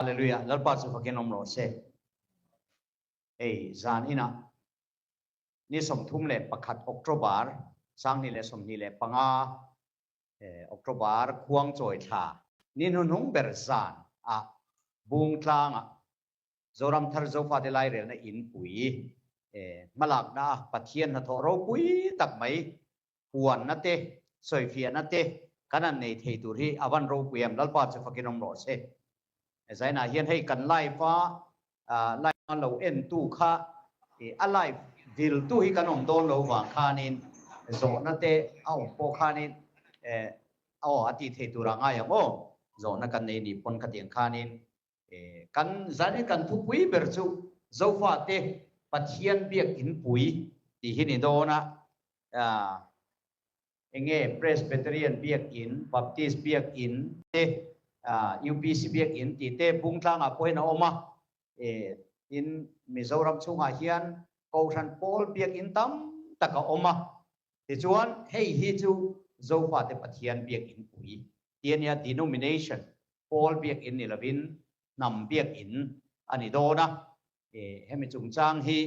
Hallelujah Lalpa chu fakin awm rawh se. Hei zan inah ni 31 October 2025 October khuangchawi thla ni hnuhnung ber zan ah Bungtlang ah Zoramthar Zofate Lairelna Inpui hmalakna a Pathian hnathawh ropui tak mai puanna te, sawifiahna te kan han nei thei tur hi a van ropui em, Lalpa chu fakin awm rawh se. Zainah hian hei kan live a, live a lo en tu kha a live vil tu hi kan awm dawn lo vang khanin zawhna te a awm pawh khanin aw a tih theih tur a ngai ang aw, zawhna kan nei nih pawn khatiang khanin Kan zanin kan thupui ber chu Zofate Pathian biak inpui tih hi ni dawn a, enge Presbyterian biak in, Baptist biak in te, UPC biak in tih te Bungtlangah pawhin a awm a, tin Mizoram chhungah hian Kohhran pawl biak in tam tak a awm a, tichuan hei hi chu Zofate Pathian biak inpui tih a nia, denomination Pawl biakinn ni lovin hnam biakinn a ni dawn a, hemi chungchang hi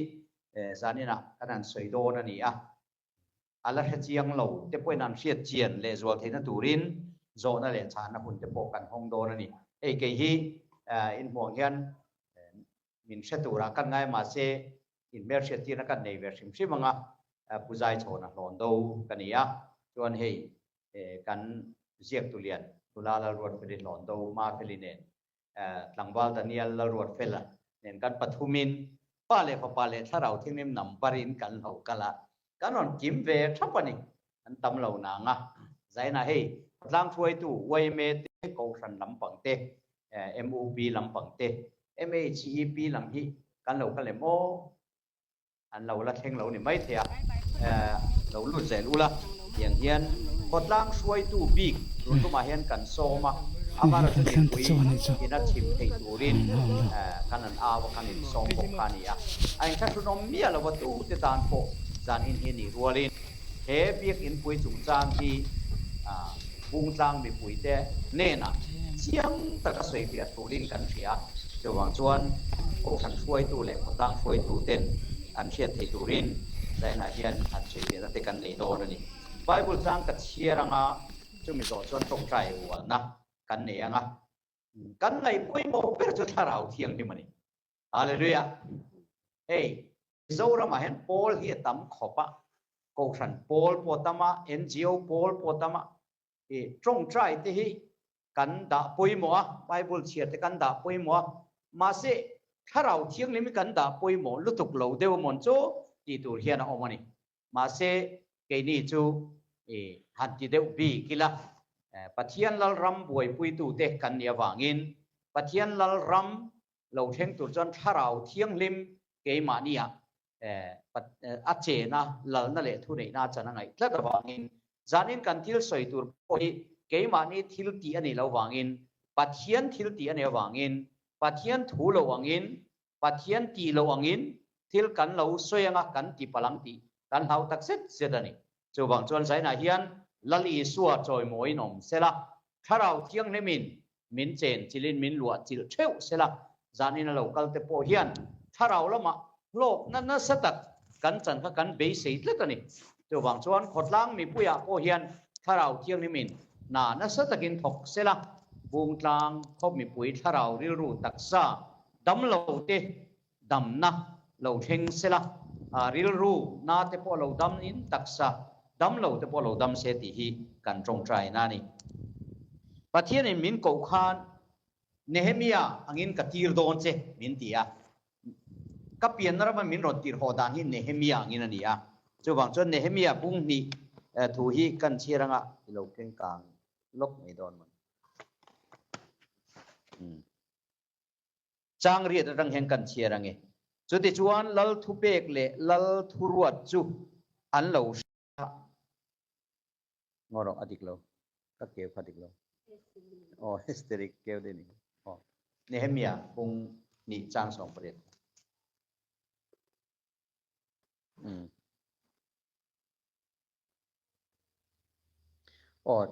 zaninah kan han sawi dawn a ni a, a la hre chiang lo te pawhin an hriat chian lehzual theihna turin zawhna leh chhanna hun te pawh kan hawng dawn a ni. Hei kei hi inhmuang hian min hre turah kan ngai mahse inhmelhriat tirna kan nei ve hrim hrim ang a, Pu Zaichhawna hlawn do ka ni a, chuan hei kan ziaktu lian nula Lalruatfeli hlawn do Mafeli nen tlangval Daniel Lalruatfela nen kan pathumin pa leh fapa leh thlarau thinghlim number in kan lo kal a, kan rawn kim ve thap a ni, an tam lo nang a. Zaina hei khawtlang hruaitu yma te, Kohhran lampang te, MUP lampang te, MHEP lam hi kan lo kal em aw? An lo la thleng lo ni mai thei a, lo lut zel ula tiang hian khawtlang hruaitu bik tun tumah hian kan sawm a, amaherawhchu mipui ina chhim theih turin kan an au a, kan insawm bawk kha a ni a, a inthlahrunawm miah lova tute tan pawh zan in hi nih rualin he biakinpui chungchang hi Bungtlang mipuite hnenah chiang taka sawifiah turin kan hria a, chuvang chuan Kohhran hruaitu leh khawtlang hruaituten an hriat theih turin zainah hian han sawifiahna te kan nei dawn a ni. Bible chang ka chhiar anga chumi zawh chuan tawngtai ualna kan nei anga kan ngaih pawimawh ber chu Thlarau Thianghlim a ni. Hallelujah! Hei Mizoramah hian pawl hi a tam khawp a, Kohhran pawl pawh a tam a, NGO pawl pawh a tam a, i tawngtai te hi kan dah pawimawh a, Bible chhiar te kan dah pawimawh a, mahse Thlarau Thianghlim hi kan dah pawimawh lutuk lo deuh amawn chu tih tur hian a awm a ni. Mahse keini chu i han ti deuh bik ila, Pathian Lalram buaipuitute kan nih avangin Pathian Lalram lo thleng tur chuan Thlarau Thianghlim keimahniah a chena lalna leh thuneihna a chan a ngaih tlat avangin zanin kan thil sawi tur pawh hi keimahni thil tih a nih loh vangin Pathian thil tih a nih avangin Pathian thu lo angin Pathian tih loh angin thil kan lo sawi anga kan ti palh ang tih kan hlau tak zet zet a ni. Chuvang chuan Zainah hian Lal Isua chawimawiin awm sela, Thlarau Thianghlimin min chen chilhin min luah chilh theuh sela, zanin a lo kal te pawh hian Thlarau lamah hlawkna nasa tak kan chan kha kan beisei tlat a ni. Chuvang chuan khawtlang mipuiah pawh hian Thlarau Thianghlimin hna nasa takin thawk sela, Bungtlang khaw mipui Thlarau rilru taksa damlo te damna lo thleng sela, rilru na te pawh lo dam in taksa dam lo te pawh lo dam se tih hi kan tawngtaina a ni. Pathianin min koh khan Nehemia angin ka tir dawn che min ti a, ka pianna rama min rawn tirhawh dan hi Nehemia angin a ni a, chuvang chuan Nehemia bung hnih thu hi kan chhiar anga i lo keng kang lawk mai dawn maw ni. Chang riat atang hian kan chhiar ang e. Chutichuan Lal thupek leh Lal thuruat chu an lo hria. Ngaw rawh, a dik lo. Ka keu kha dik lo. Aw, hysteric keu deuh ni. Aw, Nehemia kung hnih chang 18. Umm. Aw.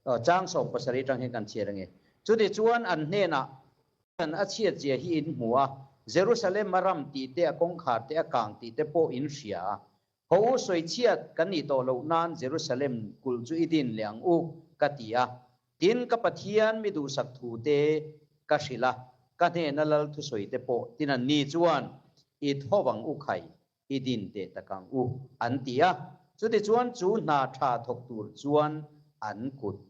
Aw, chang 17 atang hian kan chhiar ange. Chutichuan an hnenah, An a chhiat zia hi in hmu a, Jerusalem a ram tih te, a kawngkhar te, a kang tih te pawh in hria a. Haw u sawi chhiat kan nih tawh loh nan Jerusalem kulh chu i din leh ang u, ka ti a. Tin, ka Pathian mi duhsak thu te ka hrilh a, ka hnena lal thusawi te pawh tin an ni chuan i thaw ang u khai, i din teh tak ang u, an ti a. Chutichuan chu hna tha thawk tur chuan an kut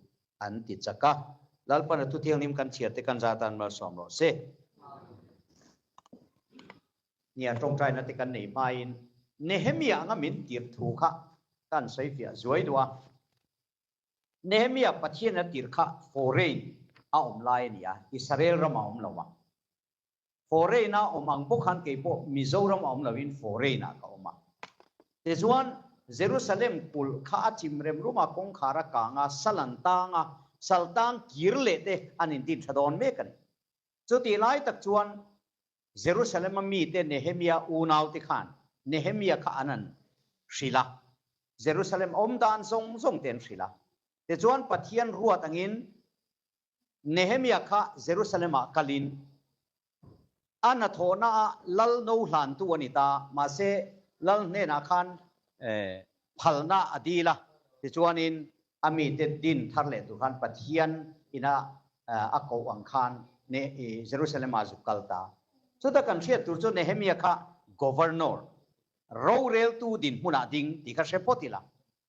an ti chak a. Lalpan a thuthianghlim kan chhiar te kan zatan malsawm rawh se. Nia tawngtaina te kan nei hmain Nehemia anga min tirh thu kha kan sawifiah zuai duh a. Nehemia Pathian a tirh kha foreign a awm lai a ni a, Israel ram a awm lo a. Foreign a awm ang bawk khan kei pawh Mizoram a awm loin foreign ah ka awm a. Tichuan Jerusalem kulh kha a chim rem rum a, kawngkhar a kang a, sal an tang a, sal tang kir leh te an intin tha dawn mek a ni. Chutih lai tak chuan Jerusalem a mite Nehemia unaute khan Nehemia kha an an hrilh a, Jerusalem awm dan zawng zawng te an hrilh a. Tichuan Pathian ruat angin Nehemia kha Jerusalem ah kalin a hnathawhna ah lal no hlantu a ni ta, mahse lal hnenah khan phalna a dil a, tichuanin a mite din thar leh tur khan Pathian ina a koh ang khan Jerusalem ah zuk kal ta. Chuta kan hriat tur chu Nehemia kha governor, roreltu dinhmunah ding tih kha hre phawt ila.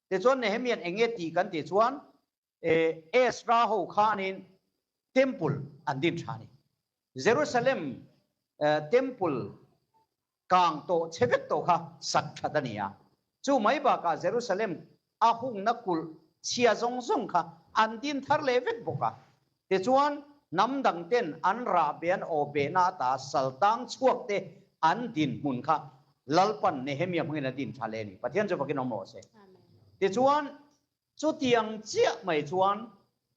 Tichuan Nehemia'n eng nge tih kan tih chuan Ezra ho khanin temple an din tha a ni. Jerusalem temple kang tawh chhe vek tawh kha sak that a ni a. Chu mai bakah Jerusalem a hungna kulh chhia zawng zawng kha an din thar leh vek bawk a. Tichuan, hnam dang ten an rah be an aw behna ata saltang chhuak te an dinhmun kha Lalpan Nehemia hmangin a din tha leh a ni. Pathian chu fakin awm rawh se. Tichuan, chutiang chiah mai chuan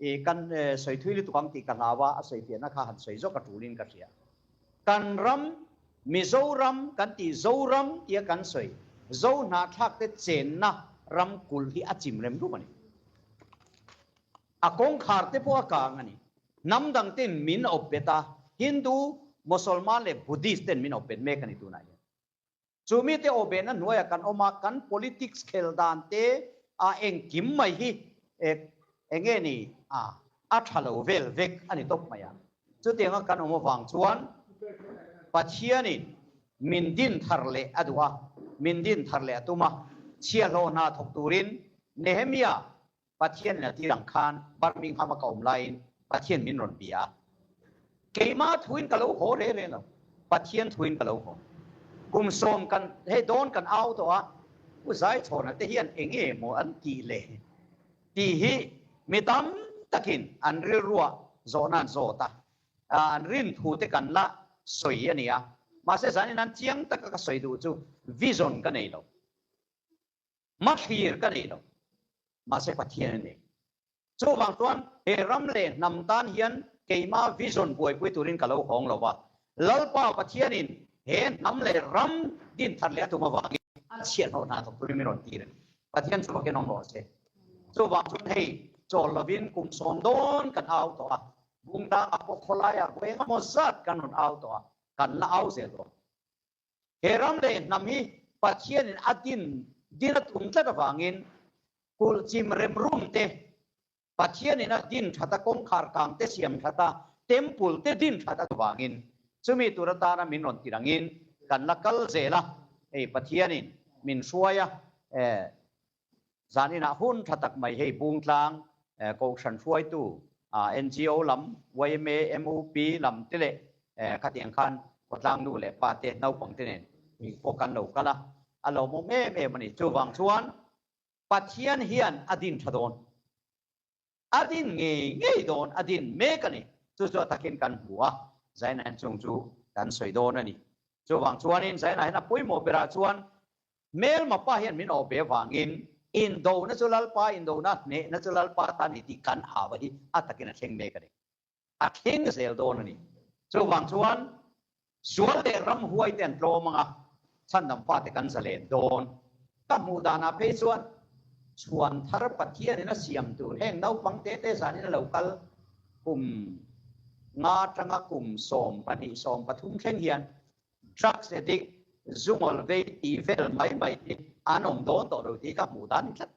I kan sawi thui lutuk ang tih ka hlau a, a sawi fiahna kha han sawi zawk a tulin ka hria. Kan ram, Mizoram kan tih Zoram tia kan sawi, Zo hnahthlak te chenna ram kulh hi a chim rem rum a ni. A kawngkhar te pawh a kang a ni. Hnam dang ten min awp bet a, Hindu, Mosolman leh Buddhist ten min awp bet mek a ni tunah hian. Chu mite awbehna hnuaiah kan awm a, kan politics khel dan te a engkim mai hi eng nge ni a, a tha lo vel vek a ni tawp mai a. Chutianga kan awm avang chuan Pathianin min din thar leh a duh a, min din thar leh a tum a, chhiahhlawh hna thawk turin Nehemia Pathian in a tir ang khan Birmingham a ka awm laiin Pathian min rawn bia a. Keimah thuin ka lo haw reh reh lo. Pathian thuin ka lo haw. Kum sawm kan hei dawn kan au tawh a, Pu Zaichhawna te hian eng nge maw an tih le tih hi mi tam takin an rilruah zawhna an zawt a, an rin thu te kan la sawi a ni a. Mahse zanin an chiang taka ka sawi duh chu vision ka nei lo. Hmathlir ka nei lo, mahse Pathian a nei. Chuvang chuan he ram leh hnam tan hian keima vision buaipui turin ka lo hawng lo va, Lalpa Pathianin he hnam leh ram din that leh a tum avangin a chhiahhlawh hna thawk turin min rawn tir a ni. Pathian chu fakin awm rawh se. Chuvang chuan hei chawl lovin kum sawm dawn kan au tawh a, Bungdangah pawh khawlaiah vawi engemaw zat kan rawn au tawh a, kan la au zel dawn. He ram leh hnam hi Pathianin a din din a tum tlat avangin kulh chim rem rum te, Pathianin a din that a kawngkhar kang te siam that a, temple te din that a avangin chumi tur atana min rawn tir angin kan la kal zel a, hei Pathianin min hruai a, Zaninah hun tha tak mai hei Bungtlang Kohhran hruaitu NGO lam, yma, mup lam te leh khatiang khan khawtlang nu leh pa te naupang te nen pawh kan lo kal a, a lawmawm em em a ni. Chuvang chuan Pathian hian a din tha dawn. A din ngei ngei dawn, a din mek a ni. Chu chu a takin kan hmu a, Zainahin chung chu kan sawi dawn a ni. Chuvang chuanin Zainahin a pawimawh berah chuan hmelma pa hian min awh ve avangin indona chu Lalpa, indona hnehna chu Lalpa ta ni tih kan au a hi a takin a thleng mek a ni. A thleng zel dawn a ni. Chuvang chuan sual leh ramhuai te an tlawm ang a, chhandam fate kan zalen dawn. Ka hmuh danah phei chuan chhuan thar Pathianin a siam tur heng naupang te te zanin a lo kal kum. nga atanga kum 12 13 thleng hian drugs addict, zungawl vei tih vel mai mai hi an awm dawn tawh lo tih ka hmuh dan tlat.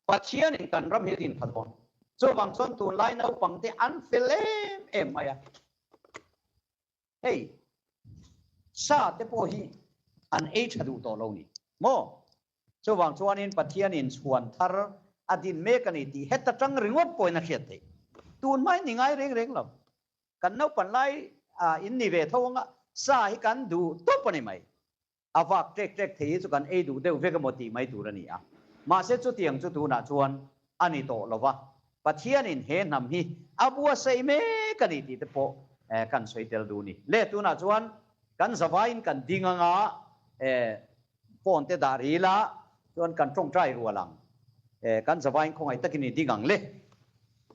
Pathianin kan ram hi a din tha dawn. Chuvang chuan tunlai naupangte an fel em em mai a. Hei, sa te pawh hi an ei tha duh tawh lo ni maw? Chuvang chuanin Pathianin chhuan thar a din mek a ni tih heta tang ringawt pawhin a hriat theih. Tun hmain ni ngai reng reng lo. Kan naupan lai in ni ve tho anga sa hi kan duh tawp a ni mai. A vak ṭek ṭek thei hi chu kan ei duh deuh vek emaw tih mai tur a ni a. Mahse chutiang chu tunah chuan a ni tawh lo va, Pathianin he hnam hi a buatsaih mek a ni tih te pawh kan sawi tel duh a ni. Le tunah chuan kan zavaiin kan ding anga phone te dah ril a, chuan kan tawngtai rual ang. Kan zavaiin khawngaih takin i ding ang le.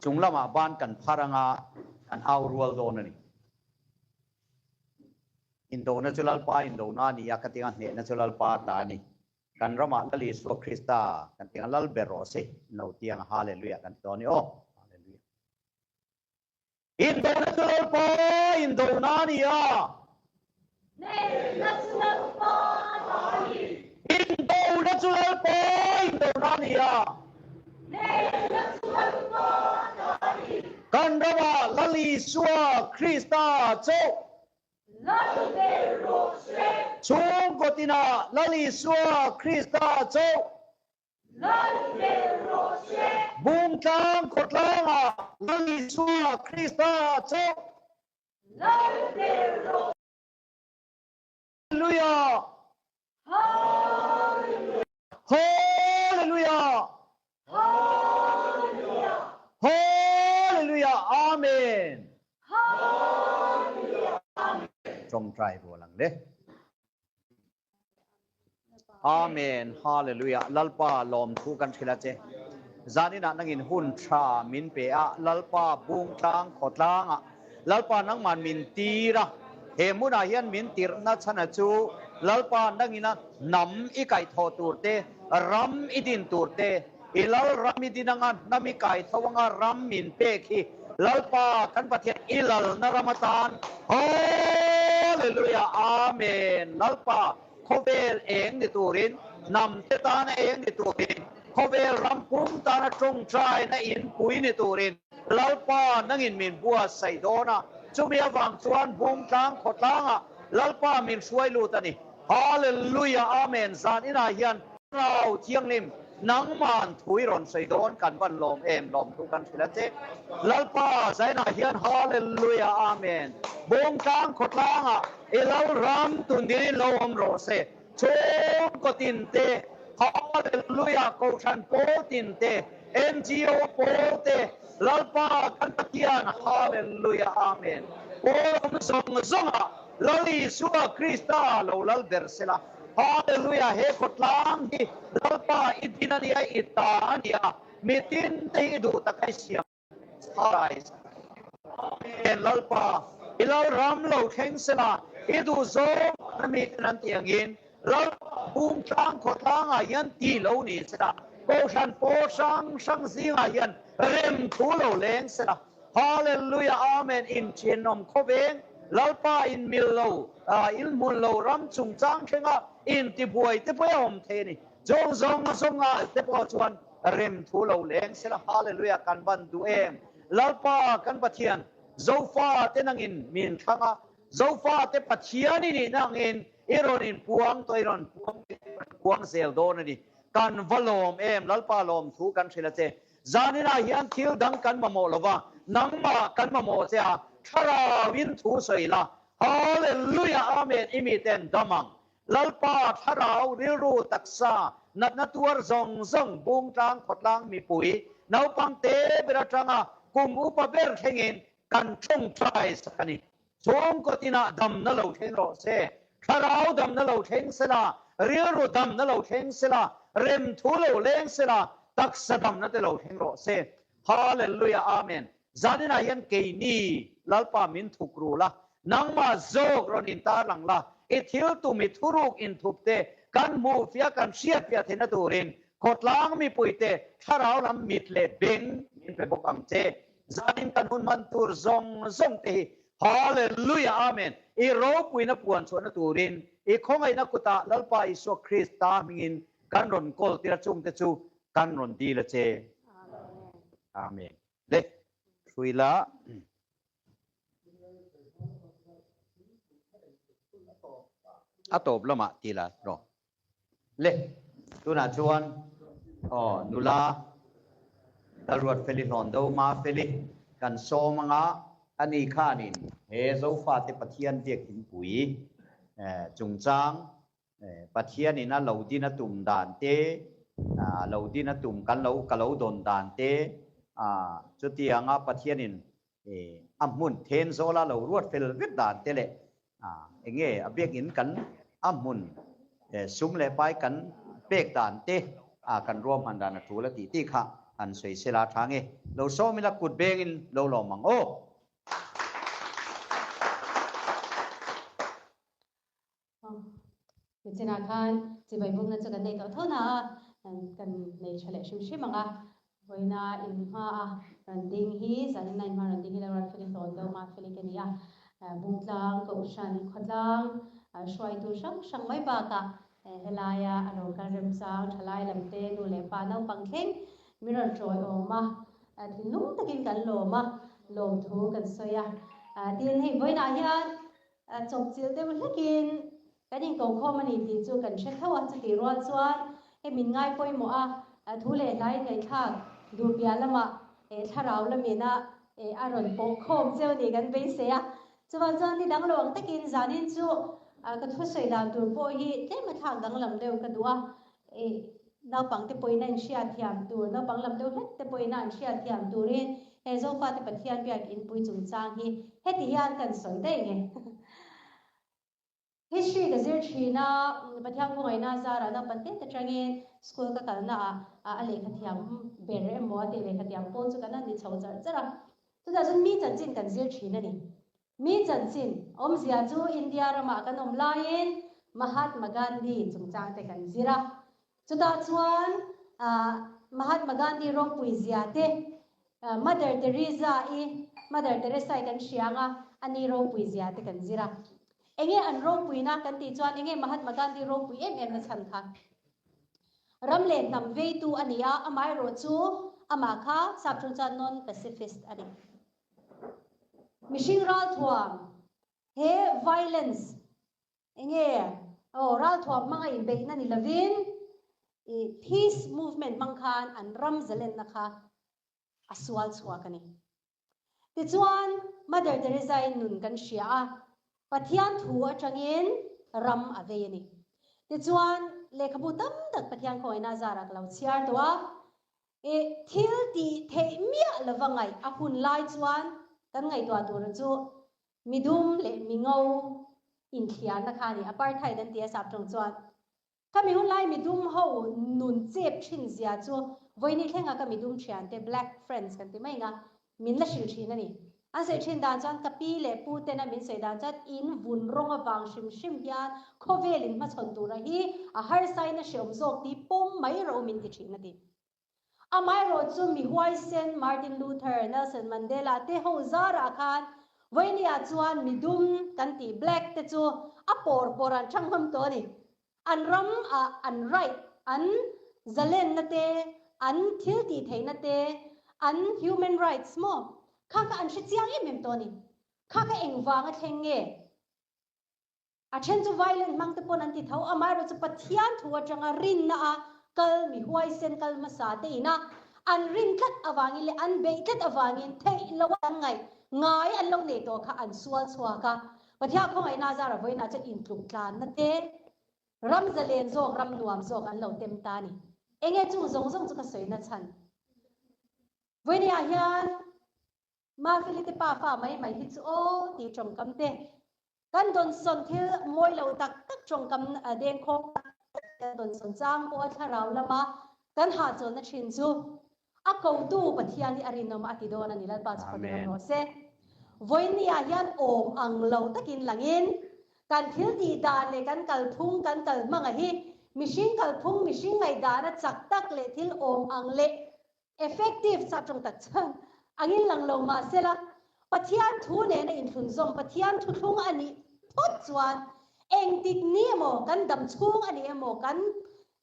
Chung lamah ban kan phar anga kan au rual dawn a ni. Indona chu Lalpa indona a ni a, ka tinga hnehna chu Lalpa ta a ni. Kan ramah Lal Isua Krista kan tinga Lal ber rawh se, no tiang a Hallelujah kan ti dawn a ni aw. Hallelujah. Indona chu Lalpa indona a ni a. Hnehna chu Lalpa ta a ni. Indona chu Lalpa indona a ni a. Hnehna chu Lalpa ta a ni. Kan ramah Lal Isua Krista chauh. Lal ber rawh se. Chhungkaw tinah Lal Isua Krista chauh. Lal ber rawh se. Bungtlang khawtlangah Lal Isua Krista chauh. Lal ber rawh. Hallelujah! Hallelujah! Hallelujah! Hallelujah! Hallelujah! Amen! Hallelujah! Amen! Tawngtai rual ang le. Amen. Hallelujah. Lalpa lawm thu kan hrilh a che. Zaninah nangin hun tha min pe a, Lalpa bungtlang khawtlangah Lalpa nangman min tir a, he hmunah hian min tirhna chhana chu Lalpa nangina hnam i kaihthawh tur te, ram i din tur te, i lal ram i din anga hnam i kaitho anga ram min pek hi Lalpa kan Pathian i lalna ram atan Hallelujah Amen Lalpa khawvel eng ni turin hnam te tana eng ni turin khawvel ram pum tana tawngtaina inpui ni turin Lalpa nangin min buatsaih dawn a, chumi avang chuan Bungtlang khawtlangah Lalpa min hruai lut a ni. Hallelujah Amen Zan inah hian Thlarau Thianghlim nangman thu i rawn sawi dawn kan van lawm em lawm thu kan hrilh a che. Lalpa zainah hian Hallelujah Amen Bungtlang khawtlangah i Lalram tundin lo awm rawh se. Chhungkaw tin te, Hallelujah, Kohhran pawl tin te, NGO pawl te, Lalpa kan Pathian, Hallelujah, Amen. Pawl awm zawng zawngah Lal Isua Krista lo lal ber sela, Hallelujah, he khawtlang hi Lalpa i din a nia, i ta a nia, mitin te hi i duh tak a i siam. Christ. Amen Lalpa i lal ram lo thleng sela i duh zawng na miten an tih angin Lalpa bungtlang khawtlangah hian ti lo ni sela Kohhran pawl hrang hrang zingah hian rem thu lo leng sela Hallelujah Amen inthianawm khawveng Lalpa in mil lo in hmun lo ram chungchang thlenga intibuai te pawh a awm thei a ni Zawng zawng zawnga te pawh chuan rem thu lo leng sela Hallelujah kan van duh em Lalpa kan Pathian Zofa te nangin min thlang a Zofa te Pathian i nih nangin i rawn in puang tawh i rawn puang puang zel dawn a ni kan va lawm em Lalpa lawm thu kan hrilh a che Zaninah hian thil dang kan mamawh lova nangmah kan mamawh che a thlarau in thu sawi la Hallelujah Amen i miten dam ang Lalpa thlarau rilru taksa natna tuar zawng zawng Bungtlang khawtlang mipui naupang te ber atanga kum upa ber thlengin kan tawngtai sak a ni. Chhungkaw tinah damna lo thleng rawh se, thlarau damna lo thleng sela, rilru damna lo thleng sela, remthu lo leng sela, taksa damna te lo thleng rawh se. Hallelujah Amen. Zaninah hian keini Lalpa min thuk ru la, nangmah zawk rawn intarlang la, i thil tum i thuruk inthup te kan hmuh fiah kan hriat fiah theihna turin khawtlang mipuite thlarau lam mit leh beng min pe bawk ang che. Zanin kan hun hman tur zawng zawng te hi Hallelujah Amen i ropuina puan chhuahna turin i khawngaihna kutah Lalpa Isua Krista hmingin kan rawn kawl tir a chungte chu kan rawn dil a che. Amen. Le hrui la. A tawp lamah ti la rawh. Le, tunah chuan aw nula Lalruatfeli Hlawndo Mafeli kan sawm anga ani khanin he Zofate Pathian biakinpui chungchang Pathianin a lo din a tum dan te, a lo din a tum kan lo ka lo dawn dan te, chutianga Pathianin a hmun then zawla lo ruat fel vek dan te leh enge a biakin kan a hmun sum leh pai kan pek dan te kan ruahman dan a tul a tih tih kha han sawi sela tha nge. Lo sawm ila kut bengin lo lawm ang aw. Nichinah khan chibai bukna chu kan nei tawh tho na a, kan nei tha leh hrim hrim ang a. Vawiina inhma a rawn ding hi, zanina inhma a rawn ding hi Lalruat Feli hlawn deuh mah Feli ka ni a. Bungtlang, Kohhran, Khawtlang, hruaitu hrang hrang mai bakah helaia a rawn kal remchang thalai lamte nu leh pa naupang thleng min rawn tawiawm a, thinlung takin kan lawm a, lawmthu kan sawi a. Tin, hei vawiinah hian Chawpchilh deuh hlekin kan inkokhawm a ni tih chu kan hre tho a, chutih rual chuan hei min ngai pawimawh a, thu leh hlai ngaihthlak duh piah lamah thlarau lamina a rawn pawh khawm cheu ni kan beisei a. Chuvang chuan ni dang lo ang takin zanin chu ka thusawi dan tur pawh hi tlem a thlak danglam deuh ka duh a, Naupang te pawhin a inhriatthiam tur, naupang lam deuh hlek te pawhin a an hriatthiam turin he Zofate Pathian biak inpui chungchang hi heti hian kan sawi daih nge. History ka zir thin a, Pathian khawngaihna zarah naupang te atangin school ka kalna ah a lehkhathiam ber emaw a tih lehkhathiam pawl chu kan han ni chho char char a. Chutah chuan mi chanchin kan zir thin a ni. Mi chanchin awmzia chu India ramah kan awm laiin Mahatma Gandhi chungchang te kan zir a. Chutah chuan Mahatma Gandhi ropui zia te, Mother Teresa i, Mother Teresa i kan hria ang a, ani ropui zia te kan zir a. Enge an ropuina kan tih chuan enge Mahatma Gandhi ropui em em na chhan kha? Ram leh hnam veitu a ni a, amaherawhchu amah kha sap chung chuan non-pacifist a ni. Mihring ralthuam he violence enge aw ralthuam hmanga inbeihna ni lovin i peace movement hmang khan an ram zalenna kha a sual chhuak a ni. Tichuan Mother Teresa-i nun kan hria a, Pathian thu atangin ram a vei a ni. Tichuan lehkhabu tam tak Pathian khawngaihna zarah ka lo chhiar tawh a, I thil tih theih miah lova ngaih a hun lai chuan kan ngaihtuah tura chu midum leh mingo inthliarna kha a ni. Apartheid an ti a sap tawng chuan. Ka mi hun lai midum ho nun chep thin zia chu vawiini thlenga ka midum thiante, black friends kan ti mai nga, min la hrilh thin a ni. An sawi thin dan chuan ka pi leh pu tena min sawi dan chuan in vun rawng avang hrim hrim hian khawvel in hmachhawn tura hi a harsain a hreawm zawk tih pawm mai rawh u min ti thin a ti. Amaherawh chu mi huaisen Martin Luther, Nelson Mandela te ho zarah khan vawinia chuan midum kan tih black te chu a pawr pawr an thang hlawm tawh a ni. An ram ah an right, an zalenna te, an thil tih theihna te, an human rights maw? Kha kha an hre chiang em em tawh a ni. Kha kha engvang a thleng nge? A then chu violent hmang te pawn an ti tho, amaherawh chu Pathian thu atanga rinna a kal mi huaisen kal hmasa te ina an rin tlat avangin leh an beih tlat avangin theih lo an ngaih ngai an lo nei tawh kha an sual chhuak a. Pathian khawngaihna zara vawiinah chuan intluk tlanna te, ram zalen zawk, ram nuam zawk an lo tem ta a ni. Enge chung zawng zawng chu ka sawi na chhan? Vawiiniah hian Mafeli te pa fa mai mai hi chu aw tih tawngkam te, kan dawnsawn thil mawi lo tak tak tawngkam dengkhawng tak tak kan dawnsawn chang pawh a thlarau lama kan hahchawlna thin chu A kotu Pathian hi a rinawm a ti dawn a ni, Lalpa chu fak ram rawh se. Vawiinniah hian awm ang lo takin langin kan thil tih dan leh kan kalphung kan kal hmanga hi mihring kalphung mihring ngaihdana chak tak leh thil awm ang leh effective chak tawng tak chuan. Angin lang lo mahsela, Pathian thu nena inthlunzawm Pathian thuthlung a nih phawt chuan engtik ni emaw kan dam chhung a ni emaw kan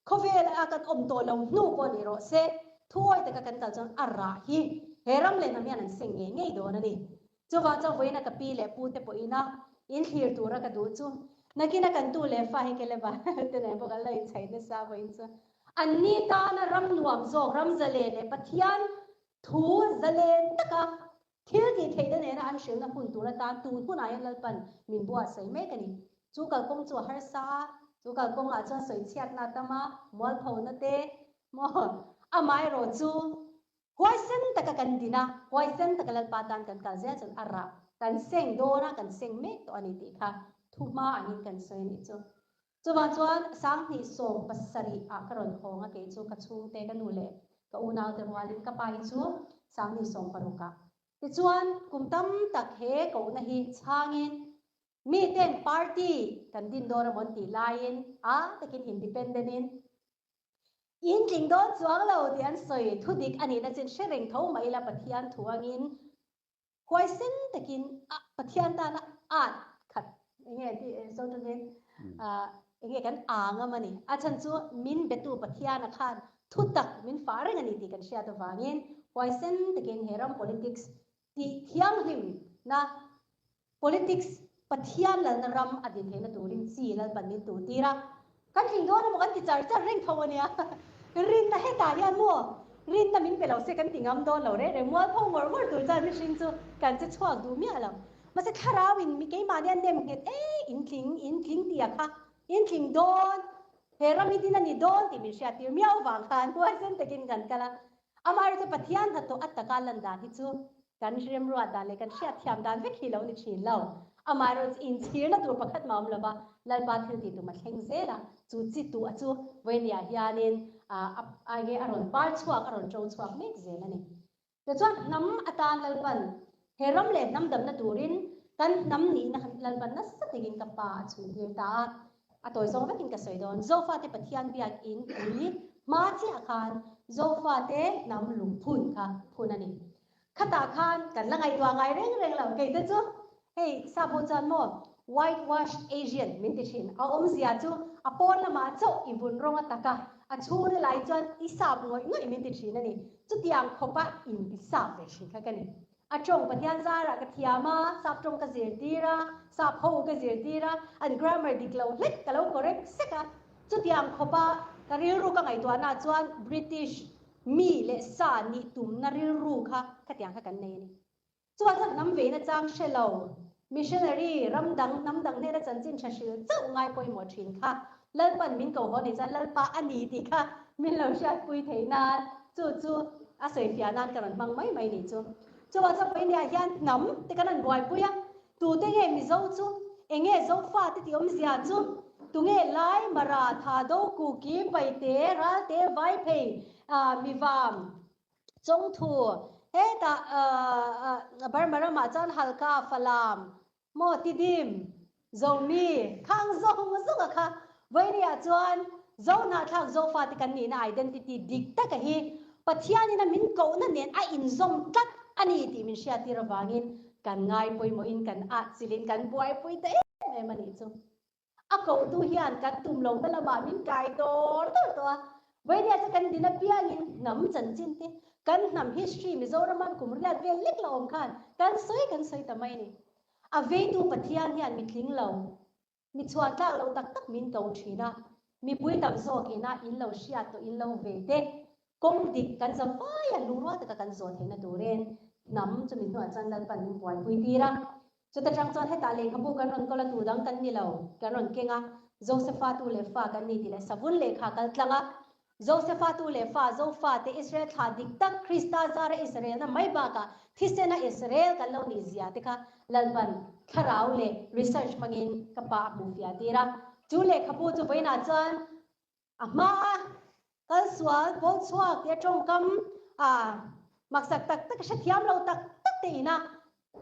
khawvel a kan awm tawh lo hnu pawh ni rawh se, thuawi taka kan kal chuan a rah hi he ram leh hnam hian an seng ngei ngei dawn a ni. Chuvang chuan vawiina ka pi leh pu te pawhin a inthlir tura ka duh chu nakina kan tu leh fa hi Caleb-a te nen pawh kan lo inchhaih nasa vawiin chu anni tana ram nuam zawk, ram zalen leh Pathian Thu zalen taka thil tih theihna nena an hrilhna hun tur atan tun hunah hian Lalpan min buatsaih mek a ni. Chu kalkawng chu a harsa a, chu kalkawngah chuan sawichhiatna a tam a, mualphona te maw amaherawh chu huaisen taka kan din a, huaisen taka Lalpa tan kan kal zel chuan a rah kan seng dawn a, kan seng mek tawh a ni tih kha thuhma angin kan sawi a nih chu. Chuvang chuan 2017 ah ka rawn hawng a kei chu ka chhungte ka nu leh ka unaute rualin ka pa hi chu 2016 ah. Tichuan kum tam tak he kohna hi chhangin miten party kan din dawn amaw an tih laiin a takin independent in in tling dawn chuang lo tih an sawi thudik a nihna chin hre reng tho mah ila Pathian thu angin Huaisen takin a Pathian tana at khat enge ti so tangin enge kan ang a mani a chhan chu min betu Pathian a khan thu tak min fah reng a ni tih kan hriat avangin huaisen takin he ram politics tih thianghlim na politics Pathian lalna ram a din theihna turin chi Lalpan min tuh tir a, kan tling dawn emaw kan ti char char reng tho a nia. Rinna hetah hian maw rinna min pe lo se kan ti ngam dawn lo reng reng, mualpho ngawr ngawr tur chuan mihring chu kan che chhuak duh miah lo. Mahse thlarau in mi keimahni a nem nghet e, in tling, in tling tih a kha, in tling dawn, he ram hi din a ni dawn tih min hriat tir miau vang khan huaisen takin kan kal a. Amaherawhchu Pathian hnathawh a taka lan dan hi chu Kan remruat dan leh kan hriatthiam dan vek hi lo ni thin lo. Amaherawhchu inchhirna tur pakhat mah awm lova Lalpa thil tih tum a thleng zel a, chu chi tuah chu Vawinia hianin a nge a rawn par chhuak, a rawn to chhuak mek zel a ni. Tichuan hnam atan Lalpan he ram leh hnam damna turin kan hnam nihna Lalpan nasa takin ka pa a chhui tir ta a, a tawi zawng vekin ka sawi dawn. Zofate Pathian biakin pui hma chiah khan Zofate hnam lungphun kha phun a ni. Khatah khan kan la ngaihtuah ngai reng reng lo. Kei te chu hei sap ho chuan maw white washed Asian min ti thin. A awmzia chu a pawn lamah chauh i vun rawng a tak a, a chhung lai chuan i sap ngawih ngawih min ti thin a ni. Chutiang khawpa inti sap ve thin kha ka ni. A tawng Pathian zarah ka thiam a, sap tawng ka zirtir a, sap ho ka zirtir a, an grammar dik lo hlek ka lo correct sek a. Chutiang khawpa ka rilru ka ngaihtuahnaah chuan British Mi leh sa nih tumna rilru kha khatiang kha kan nei a ni. Chuan chuan hnam veina chang hre lo, missionary, ram dang, hnam dang hnena chanchin tha hril chauh ngai pawimawh thin kha Lalpan min ko haw ni chuan Lalpa a ni tih kha min lo hriatpui theih nan chu chu a sawifiah nan ka rawn hmang mai mai ni chu. Chuan chuan Pawihniah hian hnam te kan rawn buaipui a, Tute nge Mizo chu? Enge Zofa te tih awmzia chu? Tunge Lai, Mara, Thado, Kuki, Paite, Ralte, Vaiphei, Mivam, Chawngthu, hetah Burma ramah chuan Halka, Falam, maw Tidim, Zomi, khang zawng zawng a kha Vawinia chuan Zohnahthlak Zofa te kan nihna identity dik taka hi Pathianin a min kohna nen a inzawm tlat a ni tih min hriattir avangin kan ngai pawimawhin kan ahchilhin kan buaipui ta em em a nih chu. A kohtu hian kan tum lohna lamah min kai dawr dawr tawh a. Vawinia chu kan din apiangin hnam chanchin te, kan hnam history Mizorama kum riat vel lek la awm khan kan sawi kan sawi ta mai a ni. A veitu Pathian hian mitling lo Mi chhuan tlak loh tak tak min ko thin a, mipui tam zawk ina in lo hriat tawh in lo ve te, kawng dik kan za fai a lungrual taka kan zawh theihna turin hnam chu mi hnuah chuan Lalpan min buaipui tir a. Chuta tang chuan hetah lehkhabu kan rawn kawl a tu dang kan ni lo, kan rawn keng a, Josefa tu leh fa kan ni tih leh savun lehkha kal tlang a, Josefa tu leh fa, Zofate, Israel thlah dik tak, Krista zara Israelna mai bakah thisena Israel kan lo nih zia te kha Lalpan thlarau leh research hmangin ka pa a hmuh fiah tir a. Chu lehkhabu chu vawiinah chuan a hma a kal sual, pawl chhuak tia tawngkam a maksak tak tak hrethiam lo tak tak te ina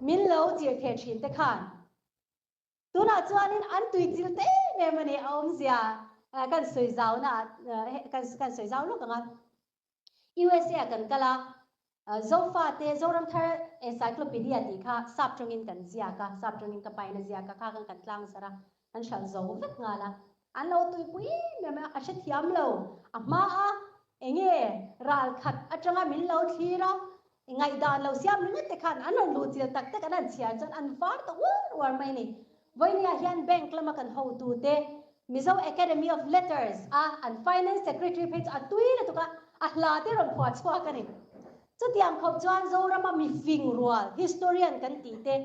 min lo chirh theh thin te khan Tunah chuanin an tuichil ta em em a ni, a awmzia kan sawi zauna kan sawi zau lawk ang a. USA ah kan kal a, Zofate Zoramthar Encyclopedia tih kha sap tawngin kan ziak a, sap tawngin ka pain a ziak a, kha khan kan tlang zarh a, kan hralh zo vek nghal a. An lo tuipui em em a, a hrethiam lo. A hma a enge ral khat atanga min lo thlir a, ngaihdan lo siam ringawt te khan an rawn luh chil tak tak an han chhiar chuan an var ta uar uar mai a ni. Vawinia hian bank lama kan hotute Mizo Academy of Letters a an Finance Secretary phei chu a tui lutuk a, a hla te rawn phuah chhuak a ni. Chutiang khawp chuan Zorama mifing rual, historian kan tih te,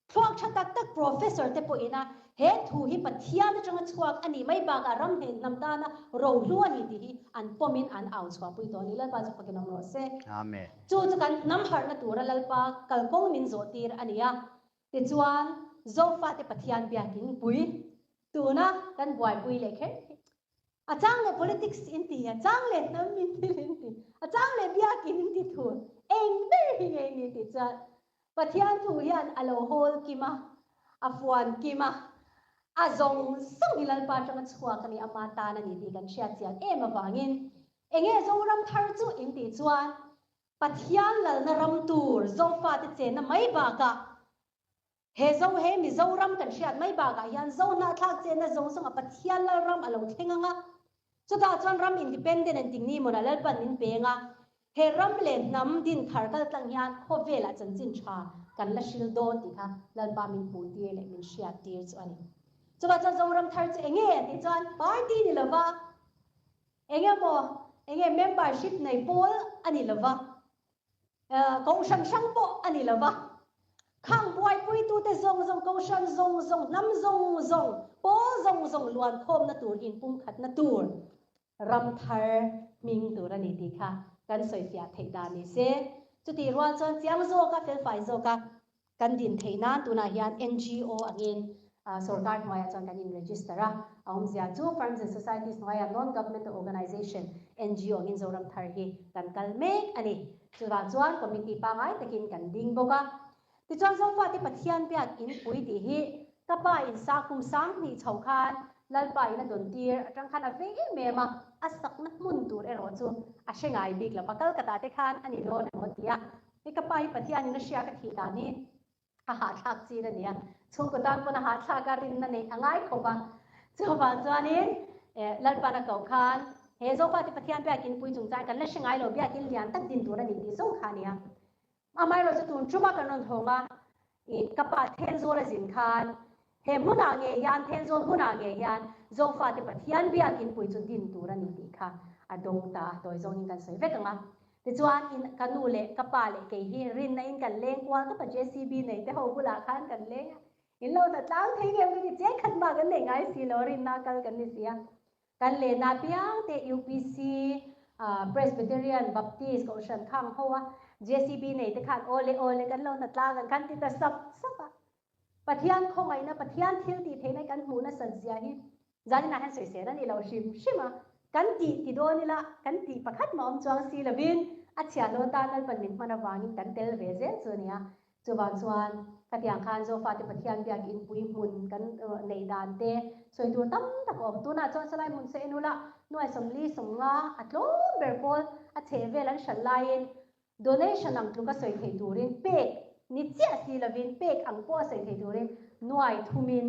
thluak tha tak tak professor te pawhin a he thu hi Pathian atanga chhuak a nih mai bakah ram hnen hnam tana rohlu a ni tih hi an pawmin an au chhuahpui tawh a ni. Lalpa chu fakin awm rawh se. Amen. Chu chu kan hnam harhna tura Lalpa kalkawng min zawhtir a ni a. Tichuan, Zofate Pathian biakin pui tuna kan buaipui leh kher hi a chang leh politics in ti, a chang leh hnam in thil in ti, a chang leh biakin in ti thur, eng ber hi ngei ni tih chuan Pathian thu hian a lo hawl kim a, a fuan kim a, a zawng zawng hi Lalpa atanga chhuak a ni, ama tan a ni tih kan hriat chian em avangin enge Zoram thar chu in tih chuan Pathian lalna ram tur Zofate chenna mai bakah he Zo he Mizoram kan hriat mai bakah hian Zo hnahthlak chenna zawng zawngah Pathian lal ram a lo thleng ang a, chutah chuan ram independent an tingni mawn Lalpan min peng a, he ram leh hnam din thar kal tlang hian khawvelah chanchin tha kan la hril dawn tih kha Lalpa min hmuh tir leh min hriat tir chu a ni. Chuvah chuan Zoram thar chu enge tih chuan party ni lova Enge maw, enge membership nei pawl a ni lova, kohhran hrang pawh a ni lova, khang buaipuitute zawng zawng, kohhran zawng zawng, hnam zawng zawng, pawl zawng zawng luankhawmna tur, inpumkhatna tur ram thar hming tur a ni tih kha kan sawifiah theih dan ni se. Chutih rual chuan chiang zawka, felfai zawka Kan din theih nan tunah hian NGO angin sorkar hnuaiah chuan kan in register a, a awmzia chu Firms and Societies hnuaiah Non-Governmental Organization, NGO, angin Zoram Thar hi kan kal mek a ni. Chuvang chuan committee pangai takin kan ding bawk a. Tichuan Zofate Pathian biak in pui tih hi ka pa in sa kum 2000 chho khan Lalpa in a dawn tir atang khan a vei em em a, a sakna hmun tur erawh chu a hre ngai bik lo va, Kalkata te khan a ni dawn emaw ti a. Hei ka pa hi Pathianin a hria ka thih dan hi a hahthlak chin a nia. Chhungkaw tan pawn a hahthlak a rinna neih a ngai khawp a. Chuvang chuanin Lalpan a koh khan he Zofate Pathian biakin pui chungchang kan la hre ngai lo biakin lian tak din tur a ni tih zawng kha a nia. Amaherawhchu tun tuma kan rawn hawng a, ka pa Thenzawl a zin khan he hmunah ngei hian Thenzawl hmunah ngei hian Zofate Pathian biakin pui chu din tur a ni tih kha a dawng ta a, tawi zawngin kan sawi vek ang a. Tichuan in ka nu leh ka pa leh kei hi rinna in kan leng kual tawp a, JCB nei te ho bulah khan kan leng a, in lo hna tlang thei ngem ka ti, cheng khat mah kan nei ngai si lo, rinna kal kan ni si a. Kan lehna piang te UPC, Presbyterian, Baptist, Kohhran khang ho a, JCB nei te khan awle awle kan lo hna tlang ang khan ti ta sap sap a. Pathian khawngaihna, Pathian thil tih theihna kan hmuh nasat zia hi zaninah hian sawisel a ni lo hrim hrim a, kan tih ti dawn ila kan tih pakhat mah awm chuang si lovin a chhiahhlawh tan Lalpan min hman avangin kan tel ve zel chu a ni a. Chuvang chuan khatiang khan Zofate Pathian biakin pui hmun kan neih dan te sawi tur tam tak a awm. Tunah chuan salai hmun se en ula nuai 45 a tlawm ber pawl a chheh vel an hralh laiin Donation ang tluk a sawi thei turin pek ni chiah si lovin pek ang pawh a sawi thei turin nuai thumin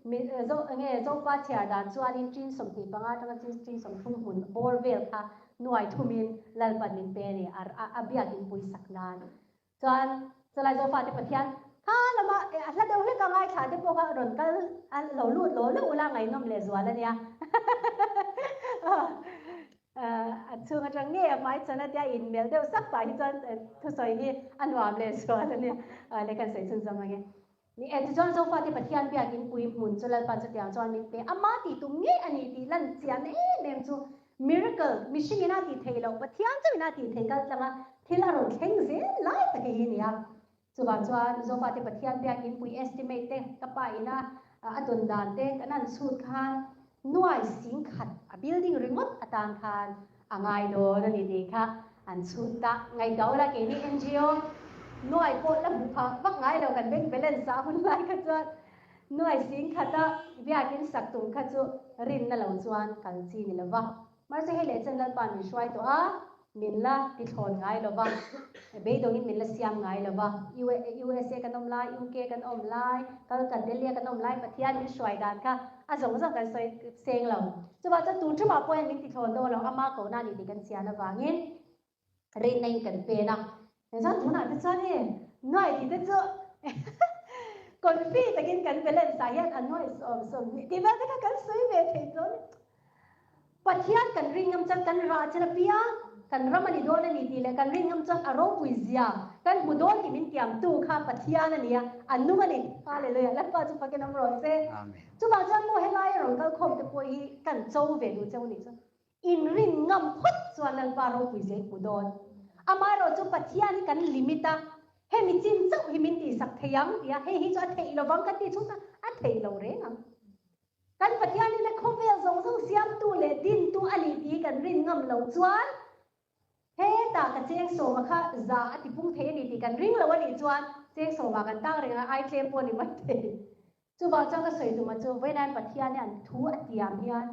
mi zo enge Zopa chhiar dan chuanin chin 25 atanga chin chin 30 hmun bawr vel kha nuai thumin Lalpan min pe a ni a a biakin pui sak nan chuan chulai Zofa te Pathian kha lama a hla deuh hlek a ngaithla te pawh kha rawn kal a lo lut lo lo ula ngaihnawm leh zual a nia. A chhung atang ngei a hmai chhan a tia inmelh deuh sak pah hi chuan thusawi hi a nuam leh zual a nia. Leh kan sawi chhunzawm ang e. Ni e, tichuan Zofate Pathian biakin pui hmun chu Lalpa chutiang chuan min pe. Ama tih tum ngei a ni tih lan chian em em chu miracle, mihring ina tih theih loh, Pathian chauh ina tih theih kal tlanga thil a rawn thleng zel lai tak hi a ni a. Chuvang chuan Zofate Pathian biakin pui estimate te ka pa ina a dawn dan te kan han chhut khan nuai 10,000 a building ringawt atan khan a ngai dawn a ni tih kha an chhut ta. Ngaihtuah ula keini NGO nuai pawh la hmu phah vak ngai lo kan bank balance ah hun lai kha chuan nuai 10,000 a biakin sak tum kha chu rinna lo chuan kal chi ni lova. Mahse hei leh chen Lalpa min hruai tawh a. Min la ti thlawn ngai lo va, beidawngin min la siam ngai lo va. USA kan awm lai, UK kan awm lai, Kalkat Delhi a kan awm lai Pathian min hruai dan kha a zawng zawng kan sawi seng lo. Chuvah chuan tun ṭumah pawh hian min ti thlawn dawn lo, ama kohna a ni tih kan chian avangin rinna in kan pen a. Chuan tunah te chuan hei nuai tih te chu confi takin kan balance ah hian a nuai 20 tih vel te kha kan sawi ve thei dawn. Pathian kan rin ngam chuan kan rah chin apiang kan ram a ni dawn a ni tih leh kan rin ngam chuan a ropui zia kan hmu dawn tih min tiamtu kha Pathian a ni a, a nung a ni. Hallelujah! Lalpa chu fakin awm rawh se. Chuvang chuan maw helai a rawn kal khawm te pawh hi kan cho ve duh cheu nih chuan inrin ngam phawt chuan Lalpa ropui zia i hmu dawn. Amaherawhchu Pathian hi kan limit a, hemi chin chauh hi min tihsak thei ang tia hei hi chu a theih lovang kan tih chhung chuan a theih lo reng ang. Kan Pathianin a khawvel zawng zawng siamtu leh dintu a nih tih kan rin ngam loh chuan hetah ka cheng sawma kha za a ti pung thei a ni tih kan ring lo a nih chuan cheng sawma kan tang reng a, ai tlem pawh a ni mai thei. Chuvang chuan ka sawi tumah chu vawiin Pathian hian thu a tiam hian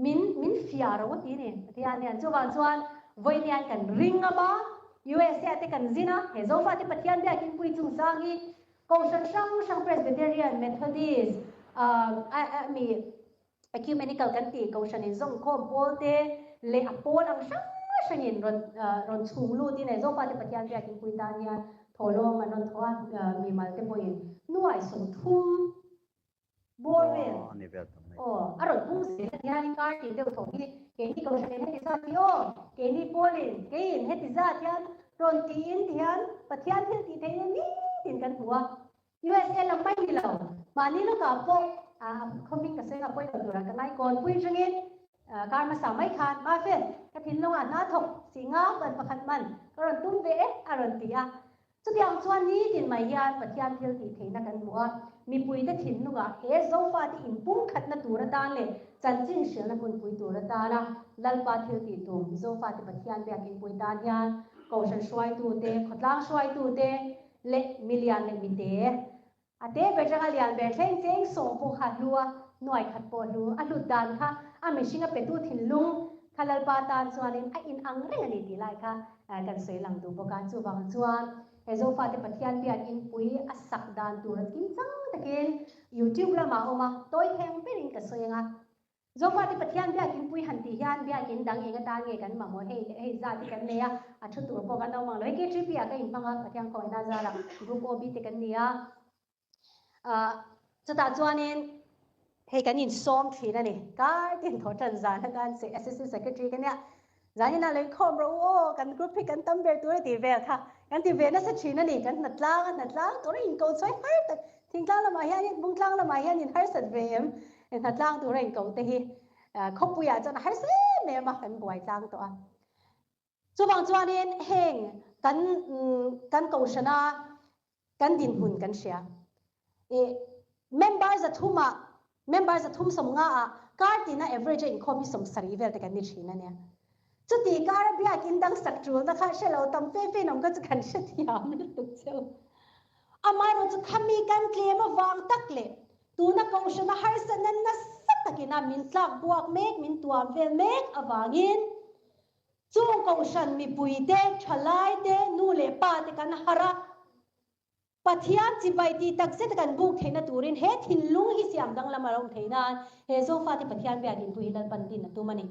min min fiah ro a ti a ni Pathian hian. Chuvang chuan vawiin hian kan ring ngam a, USA te kan zin a, he Zofate Pathian biakin pui chungchang hi Kohhran hrang hrang Presbyterian, Methodist, mi Ecumenical kan tih kohhran in zawmkhawm pawl te leh a pawl ang hrang hrang in rawn rawn chhung lut in hei Zofa te Pathian biakin pui tan hian thawhlawm an rawn thaw a, mimal te pawhin nuai 30 bawr vel aw a rawn pung zel a hian kar tih deuh tho hi keini kohhran in heti zat hi aw keini pawlin keiin heti zat hian Rawn tiin ti hian Pathian thil tih theihna nitin kan hmu a, USA lam mai ni lo, mahni lawkah pawh khawming ka sawi nga pawi lo turah ka ngai kawnpui tangin kar hmasa mai khan Mafel ka thinlungah hna thawk si nga ban pakhat man ka rawn tum ve e a rawn ti a. Chutiang chuan nitin mai hian Pathian thil tih theihna kan hmu a, mipuite thinlungah he Zofate inpumkhatna tur atan leh Chanchin hrilhna hmunpui tur atana Lalpa thil tih tum Zofate Pathian biakinpui tan hian Kohhran hruaitute, khawtlang hruaitute leh milian leh mite a te ber tanga lian ber thleng cheng sawm pawh kha hlu a, nuai khat pawh hlu a hlut dan kha a mihring a petu thinlung kha Lalpa tan chuanin a inang reng a ni tih lai kha kan sawi lang duh bawk a. Chuvang chuan He Zofate Pathian biakinpui a sak dan tur a kim chang takin YouTube lamah a awm a, tawi theng berin ka sawi ang a. Zofate Pathian biakinpui han tih hian biakin dang eng atan nge kan mamawh hei leh hei zat hi kan nei a, a thu tur pawh kan awm ang lo. Hei KTP ah ka inhmang a, Pathian khawngaihna zarah Group OB te kan ni a. Ah, chutah chuanin hei kan insawm thin a ni. Kar tin thaw tan zan atan se Assistant Secretary ka nia. Zanin ah lo inkhawm rawh u aw, kan group hi kan tam ber tur a tih vel kha. Kan ti ve nasa thin a ni. Kan hna tlang a hna tlang tur a inko chhuai har tak. Thingtlang lamah hianin, Bungtlang lamah hian in harsat ve em? Hna tlang tura inko te hi khawpuiah chuan a harsa em em a, kan buai tlang tawh a. Chuvang chuanin heng kan kan kohhrana kan dinhmun kan hria. I member zathumah member zathum 50 ah kar tina average a inkhawm hi 70 vel te kan ni thin a nia. Chuti kara biakin dang sak tulna kha hre lo tam fe fe in awm kha chu kan hrethiam lutuk cheu. Amaherawhchu khami kan tlem avang tak leh tuna kohhrana harsatna nasa takina min tlak buak mek min tuam vel mek avangin Chung kohhran mipuite, thalaite, nu leh pate kan harh a, Pathian chibai tih takzet a kan buk theihna turin he thinlung hi siam danglam a lo awm theih nan he Zofate Pathian biakinpui hi Lalpan din a tum a ni.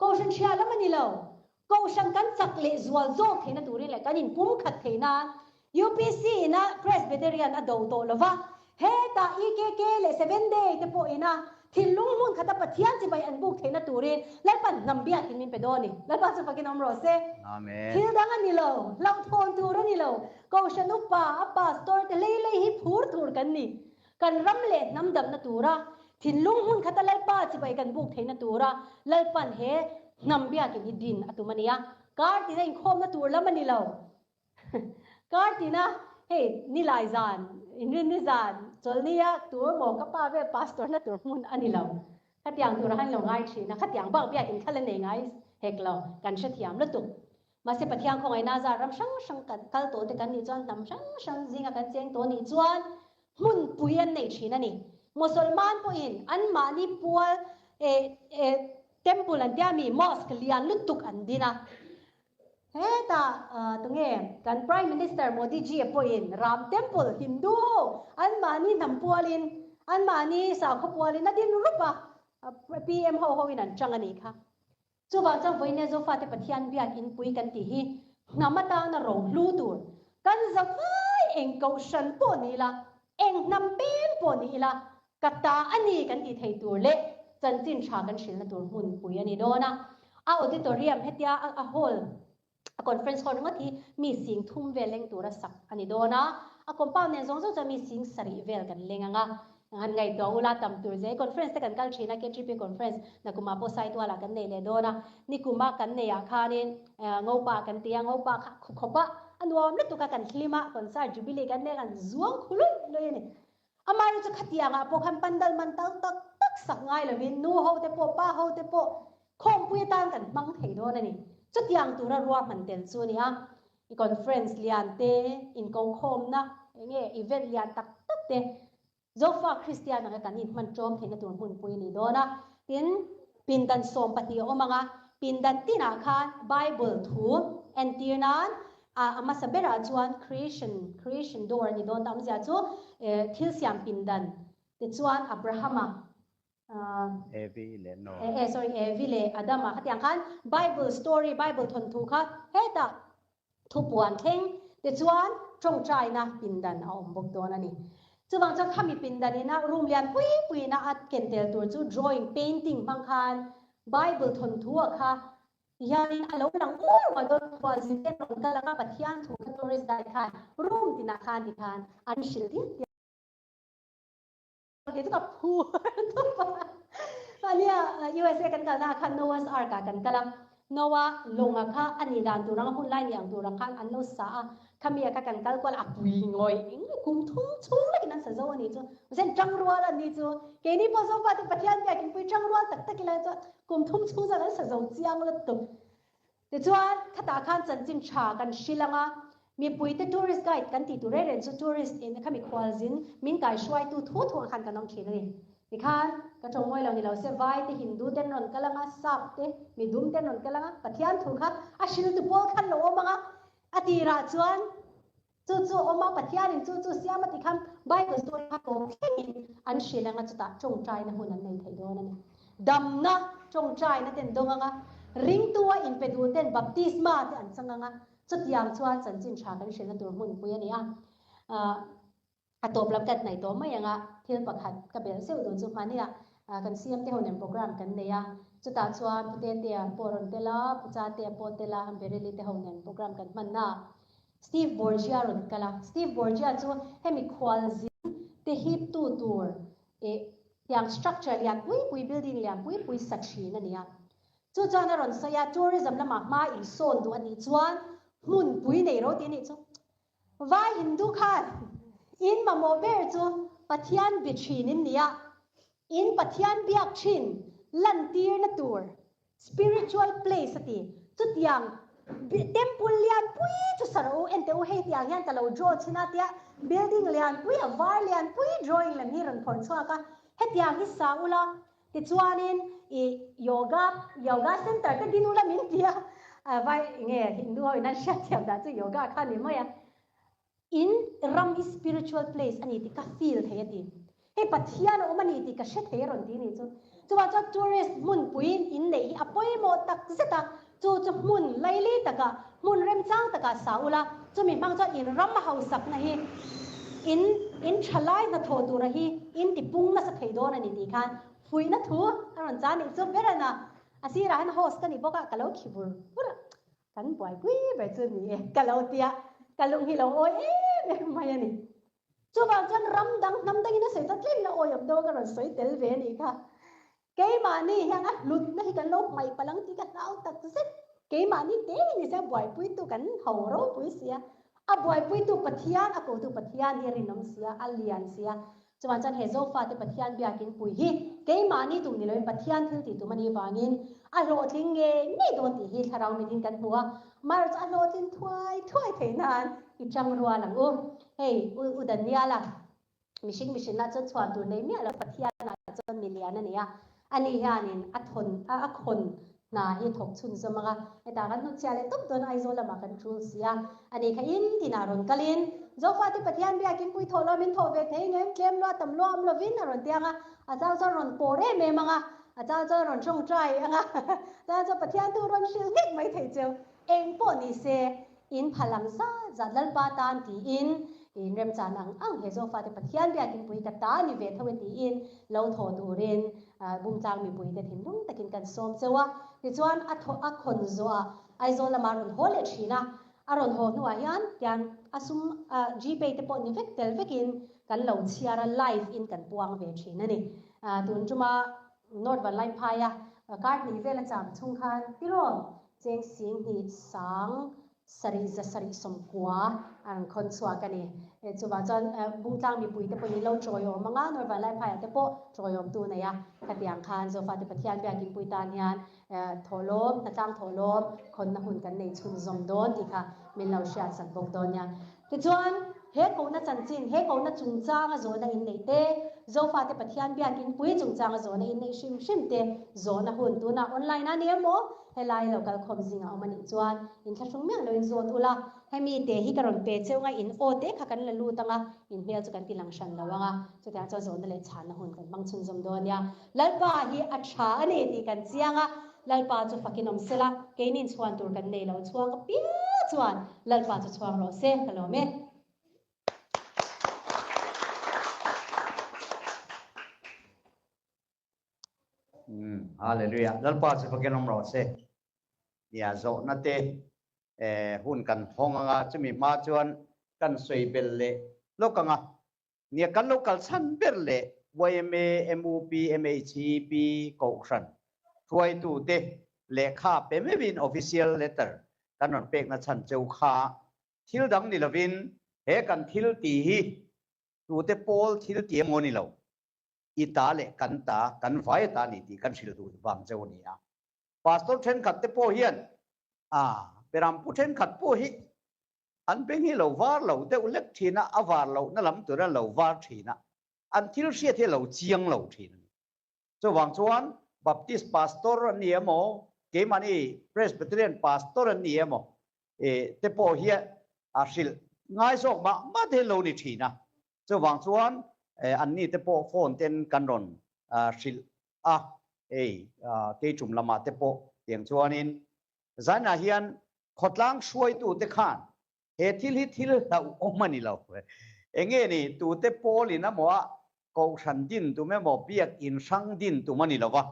Kohhran hria lam a ni lo. Kohhran kan chak leh zual zawk theihna turin leh kan inpumkhat theih nan UPC ina Presbyterian a do tawh lova, hetah EKK leh Seven Day te pawh ina thinlung hmun khata Pathian chibai an buk theihna turin Lalpan hnam biakin min pe dawn a ni. Lalpa chu fakin awm rawh se. Amen. Thil dang a ni lo, hlauhthawn tur a ni lo. Kohhran upa, a pastor te hlei hlei hi phur tur kan ni. Kan ram leh hnam damna tura thinlung hmun khata Lalpa chibai kan buk theihna tura Lalpan he hnam biakin hi din a tum a nia. Kar tina inkhawmna tur lam a ni lo. Kar tina hei nilai zan, inrinni zan, chawlhnia tur maw ka pa vel pastor na tur hmun a ni lo. Khatiang tura han lo ngai thin a, khatiang bak biakin thla la nei ngai hek lo, kan hrethiam lutuk. Mahse Pathian khawngaihna zar ram hrang hrang kan kal tawh te kan nih chuan hnam hrang hrang zinga kan cheng tawh nih chuan hmunpui an nei thin a ni. Mosolman pawhin anmahni pual eh eh temple an tia mi mosque lian lutuk an din a. Hetah tunge kan Prime Minister Modi ji a pawhin Ram Temple Hindu ho anmahni hnam pualin anmahni sakhaw pualin a din rup a, PM ho hoin an chang a nih kha. Chuvang chuan vawiin Zofate Pathian biak inpui kan tih hi hnam atana rohlu tur kan zavai eng kohhran pawh ni ila, eng hnam peng pawh ni ila Ka ta a ni kan tih thei tur leh chanchin tha kan hrilhna tur hmunpui a ni dawn a. A auditorium hetia a hall, a conference hall ringawt hi mi sing thum vel leng tura sak a ni dawn a. A compound nen zawng zawng chuan mi sing sarih vel kan leng ang a. Han ngaihtuah ula tam tur zel. Conference te kan kal thin a, KTP conference nakumah pawh Saitualah kan nei leh dawn a. Nikuma kan neihah khanin Ngopa kan ti a, Ngopa kha khawp a, a nuam lutuk a, kan hlim a, concert jubilee kan nei a, kan zuang khului lui a ni. Amaherawhchu chu khatiangah pawh khan pandal man tal tak tak sak ngai lovin nu ho te pawh pa ho te pawh khawmpui atan kan hmang thei dawn a ni. Chutiang tura ruahman tel chu a ni a, i conference lian te, inkokhawmna eng nge event lian tak tak te Zofa Kristian anga kan inhman ṭawm theihna tur hmunpui a ni dawn a. Tin, pindan 12 a awm ang a, pindan tinah khan Bible thu entir nan A a hmasa berah chuan creation, creation door a ni dawn ta awmzia chu thil siam pindan te chuan Abrahama ah Evi leh Noah. Eh eh sorry Evi leh Adama khatiang khan Bible story, Bible thawnthu kha hetah thupuan thleng te chuan tawngtaina pindan a awm bawk dawn a ni. Chuvang chuan khami pindan ina room lian pui puiina a ken tel tur chu drawing, painting hmang khan Bible thawnthu ah kha Tihianin a lo lang uar uar dawn khual zin te rawn kal anga Pathian thu kha tourist guide khan room tinah khan ti khan an hrilh diak diak. Kei chu ka phur tawp a. Ania USA kan kalna ah khan Noah's Ark ah kan kal a, Noah lawnga kha a nih dan tur anga hun lai ni ang tur ang khan an lo sa a, khami ah kha kan kal kual a, a pui ngawih kum thum chhung lekin an sa zo a nih chu. Mahse an tang rual a nih chu. Keini pawh Zofa te Pathian biakin pui tang rual tak tak ila chuan Kum thum chhung chuan an sa zo chiang lutuk. Tichuan, khatah khan chanchin tha kan hrilh ang a, mipuite tourist guide kan tih tur reng reng chu tourist in kha mikhualzin min kaihruaitu thu thu ang khan kan awm thin a ni. Tikhan, ka tawng ngawi lo ni lo se, vai te, Hindu ten rawn kal ang a, Sap te, midum ten rawn kal ang a, Pathian thu kha a hriltu pawl khan lo awm ang a, a tirah chuan Chu chu awm a, Pathianin chu chu siam a ti khan Bible story kha tawp thlengin an hrilh anga chutah tawngtaina hun an nei thei dawn a ni. Damna tawngtaina ten dawng anga ringtua inpe duh ten baptisma te an chang anga chutiang chuan chanchin tha kan hrilhna tur hmunpui a ni a. A tawp lam kan hnaih tawh mai anga thil pakhat ka belh zeuh duh chu hmaniah kan CM te ho nen program kan nei a, chutah chuan Pu Tetea pawh rawn tel a, Pu Chatea pawh tel a, Bereli te ho nen program kan hman a. Steve Borgia rawn kal a, Steve Borgia chu hemi khualzin te hip tu tur eh tiang structure lian pui pui, building lian pui pui sa thin a ni a. Chu chuan a rawn sawi a, tourism lamah hma insawn duh a nih chuan hmunpui nei ro tih a nih chu. Vai Hindu khan in mamawh ber chu Pathian bi thin in ni a, in Pathian biak thin lantirna tur Spiritual place a ti. Chutiang temple lian pui chu sa rawh u, enteh u hei tiang hian ka lo draw chhin a tia building lian pui a var lian pui drawing lem hi rawn phawrh chhuak a, hetiang hi sa ula tichuanin i yoga yoga center te din ula min ti a, vai nge Hindu ho in an hriatthiam dah chu yoga kha ni mai a. In ram hi spiritual place a ni tih ka feel thei a ti. Hei Pathian a awm a ni tih ka hre thei a rawn ti ni chu. Chuvang chuan tourist hmunpui in neih hi a pawimawh tak zet a, chu chu hmun laili takah, hmun remchang takah sa ula, chumi hmang chuan in ram hausakna hi in in thalai hnathawh tura hi in ti pung nasa thei dawn a ni tih khan fuihna thu a rawn chah nih chu ber a na. A sirah hian host ka ni bawk a, ka lo khi vur vur a. Kan buaipui ber chu ni e, ka lo tia, ka lung hi lo awi em em mai a ni. Chuvang chuan ram dang, hnam dangin a sawi ta tlem la awi awm deuh a ka rawn sawi tel ve a nih kha. Keimahni hian a hlutna hi kan lo hmaih palh ang tih ka hlau tak zet. Keimahni te ni se a buaipuitu kan ho ropui si a, a buaipuitu Pathian, a kotu Pathian hi a rinawm si a, a lian si a. Chuvang chuan he Zofate Pathian biakin pui hi keimahni tum ni loin Pathian thil tih tum a nih vangin a hlawhtling ngei ngei dawn tih hi thlarau mitin kan hmu a, March a hlawhtlin thuai thuai theih nan i chang rual ang u. Hei U U Daniela mihring mihrinna chuan chhuan tur nei miah lo Pathianah chuan milian a ni a, ani hianin a thawn a khawn. Hna hi thawk chhunzawm anga hetah kan hnutchhiah leh tawp dawn Aizawl lamah kan tul si a, ani kha in tinah rawn kalin Zofate Pathian biakin pui thawh lo min thawh ve thei ngem tlem lua tam lua awm lovin a rawn tiang a, a chang chuan rawn pawr em em anga, a chang chuan rawn tawngtai anga, a chang chuan Pathian thu rawn hrilh nghek mai thei cheu. Eng pawh ni se, in phal ang zat zat Lalpa tan tiin in remchan ang ang he Zofate Pathian biakin pui ka ta ni ve tho e tiin lo thaw turin Bungtlang mipuite thinlung takin kan sawm cheu a. Tichuan a thaw a khawn zawhah Aizawl lamah a rawn haw leh thin a, a rawn haw hnuah hian tian a sum Gpay te pawh ni vek tel vekin kan lo chhiar a, live in kan puang ve thin a ni. Tun tuma North Vanlaiphaia kar hnih vel a cham chhung khan tiraw Cheng 20 sang sarih 790 a rawn khawn chhuak a ni. Chuvah chuan Bungtlang mipuite pawhin in lo tawiawm anga, North Vanlaiphaiah te pawh tawiawmtu nei a. Khatiang khan Zofate Pathian biakinpui tan hian thawhlawm, hnatlang thawhlawm khawnna hun kan nei chhunzawm dawn tih kha min lo hriatsak bawk dawn nia. Tichuan, he kohna chanchin, he kohna chungchanga zawhna inneih te, Zofate Pathian biakinpui chungchanga zawhna inneih hrim hrim te zawhna hun tunah online a ni emaw, helai lo kalkhawm zingah awm a nih chuan inthlahrung miah loin zawt ula, hemi te hi ka rawn pe cheu nga in aw te kha kan la lut anga, in hmel chu kan ti lang hran lo anga, chutiang chuan zawhna leh chhanna hun kan hmang chhunzawm dawn nia. Lalpa hi a tha a ni tih kan chiang a, Lalpa chu fakin awm sela, keinin chhuan tur kan nei lo chhuang apiang chuan Lalpa chu chhuang rawh se, ka lawm e. Hallelujah. Lalpa chu fakin awm rawh se. Nia zawhna te hun kan hawng anga chumi hma chuan kan sawi bel leh lawk anga. Nia kan lo kal chhan ber leh yma, mup, MHEP Kohhran hruaitute lehkha pe meuhin official letter kan rawn pekna chhan cheu kha thil dang ni lovin he kan thil tih hi tute pawl thil tih emaw ni lo, i ta leh kan ta, kan vai a ta ni tih kan hrilh duh vang cheu a ni a. Pastor thenkhat te pawh hian a Berampu thenkhat pawh hi An beng hi lo var lo deuh lek thin a, a var lohna lam tura lo var thin a, an thil hriat hi a lo chiang lo thin a ni. Chuvang chuan Baptist Pastor an ni emaw, keimahni Presbyterian Pastor an ni emaw te pawh hi a hrilh ngai zawk mah mah te hi an lo ni thin a. Chuvang chuan anni te pawh phone ten kan rawn hrilh a, hei keichum lamah te pawh tiang chuanin Zainah hian khawtlang hruaitute khan he thil hi thil hlauhawm a ni lo. Enge ni, tute pawlin emaw a kohhran din tum emaw biakin hrang din tum a ni lo va,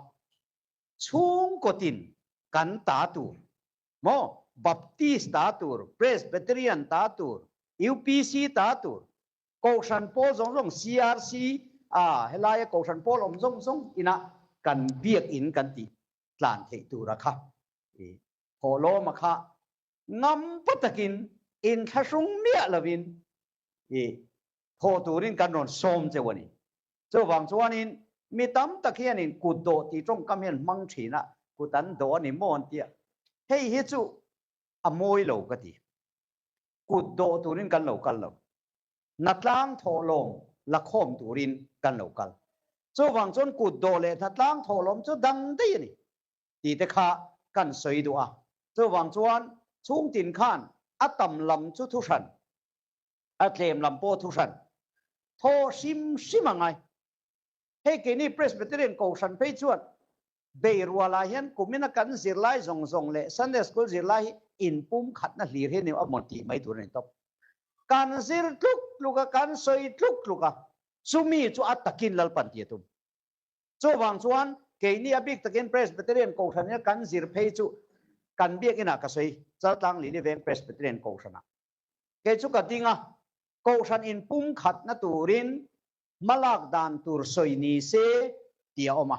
chhungkawtin kan ta tur maw, Baptist ta tur, Presbyterian ta tur, UPC ta tur, kohhran pawl zawng zawng CRC a helaia kohhran pawl awm zawng zawng inah kan biakin kan tih tlan theih tura kha i thawhlawma kha ngam pa takin inthlahrung miah lovin i thawh turin kan rawn sawm cheu a ni. Chuvang chuanin mi tam tak hianin kut dawh tih tawngkam hian hmang thin a, kut an dawh a ni maw an tia. Hei hi chu a mawi lo ka ti. Kut dawh turin kan lo kal lo. Hnatlang thawhlawm la khawm turin kan lo kal. Chuvang chuan kut dawh leh hnatlang thawhlawm chu dang daih a ni tih te kha kan sawi duh a. Chuvang chuan chhungtin khan a tam lam chu thu hran, a tlem lam pawh thu hran thaw hrim hrim a ngai. Hei keini Presbyterian Kohhran phei chuan Beirualah hian kumina kan zirlai zawng zawng leh Sunday School zirlai hi inpumkhatna hlir hi a ni a maw tih mai tur a ni tawp. Kan zir tluk tluk a, kan sawi tluk tluk a, chumi chu a takin Lalpan tih a tum. Chuvang chuan keini a bik takin Presbyterian Kohhran ina kan zir phei chu kan biakinah ka sawi, Chaltlang Lili Veng Presbyterian Kohhranah. Kei chu ka ding a, Kohhran inpumkhatna turin hmalak dan tur sawi ni se tih a awm a.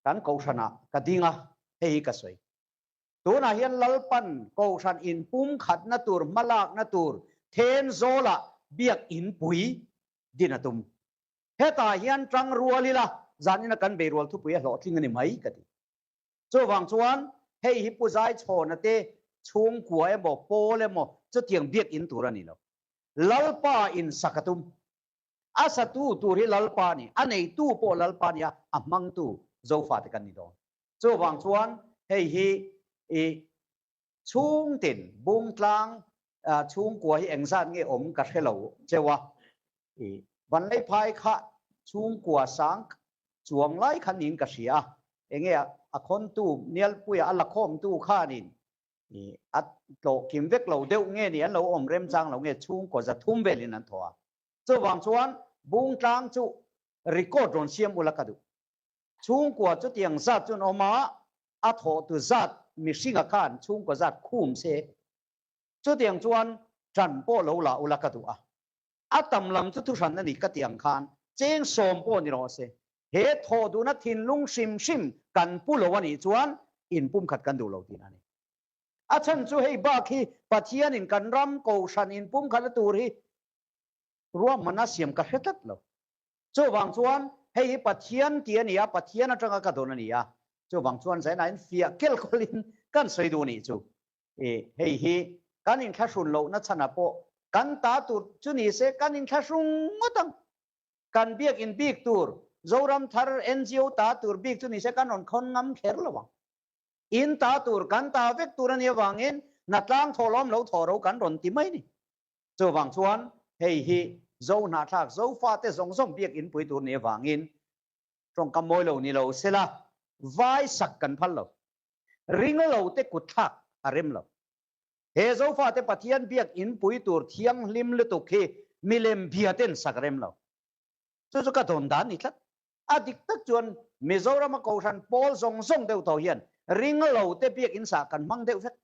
Kan Kohhranah ka ding a, hei hi ka sawi. Tunah hian Lalpan Kohhran inpumkhatna tur hmalakna tur Thenzawlah biak inpui din a tum. Hetah hian tang rual ila zanina kan beirual thupui a hlawhtling a ni mai ka ti. Chuvang chuan hei hi Pu Zaichhawna te chhungkua emaw pawl emaw chutiang biak in tur a ni lo. Lalpa in sak a tum. A satu tur hi Lalpa a ni, a neitu pawh Lalpa a ni a, a hmangtu Zofate kan ni dawn. Chuvang chuan hei hi i chhungtin bungtlang chhungkua hi engzat nge awm ka hre lo cheu a. I Vanleiphai kha chhungkua sang chuang lai kha niin ka hria a. Enge a khawntu Nialpuia a lakhawmtu khanin i a tlawh kim vek lo deuh nge ni an lo awm remchang lo nge chhungkaw 300 velin an thawh a. Chuvang chuan bungtlang chu record rawn siam ula ka duh. Chhungkua chutiang zat chu an awm a, a thawhtu zat mihringa khan chhungkua zat khum se. Chutiang chuan ṭan pawh lo la ula ka duh a. A tam lam chu thuhran a ni ka ti ang khan cheng sawm pawh ni rawh se. He thawh duhna thinlung hrim hrim kan pu lo a nih chuan inpumkhat kan duh lo tihna a ni. A chhan chu hei bak hi Pathianin kan ram kohhran inpumkhatna tur hi ruahmanna siam ka hre tlat lo. Chuvang chuan hei hi Pathian tih a ni a, Pathian atanga ka dawn a ni a. Chuvang chuan zainain fiah kelkawlin kan sawi duh nih chu. I hei hi kan inthlahrun lohna chhanah pawh kan ta tur chu ni se kan inthlahrung ngawt ang. Kan biakin bik tur Zoram Thar NGO ta tur bik chu ni se kan rawn khawn ngam kher lo ang. In ta tur kan ta vek tur a nih avangin hnatlang thawhlawm lo thawh ro kan rawn ti mai ni. Chuvang chuan hei hi Zo hnahthlak Zofate zawng zawng biakin pui tur nih avangin tawngkam mawi lo ni lo sela vai sak kan phal lo. Ring lo te kut thlak a rem lo. He Zofate Pathian biak in pui tur thianghlim lutuk hi milem bia ten sak rem lo. Chu chu ka dawn dan ni tlat. A dik tak chuan Mizorama Kohhran pawl zawng zawng deuh tawh hian ring lo te biak in sah kan hmang deuh vek.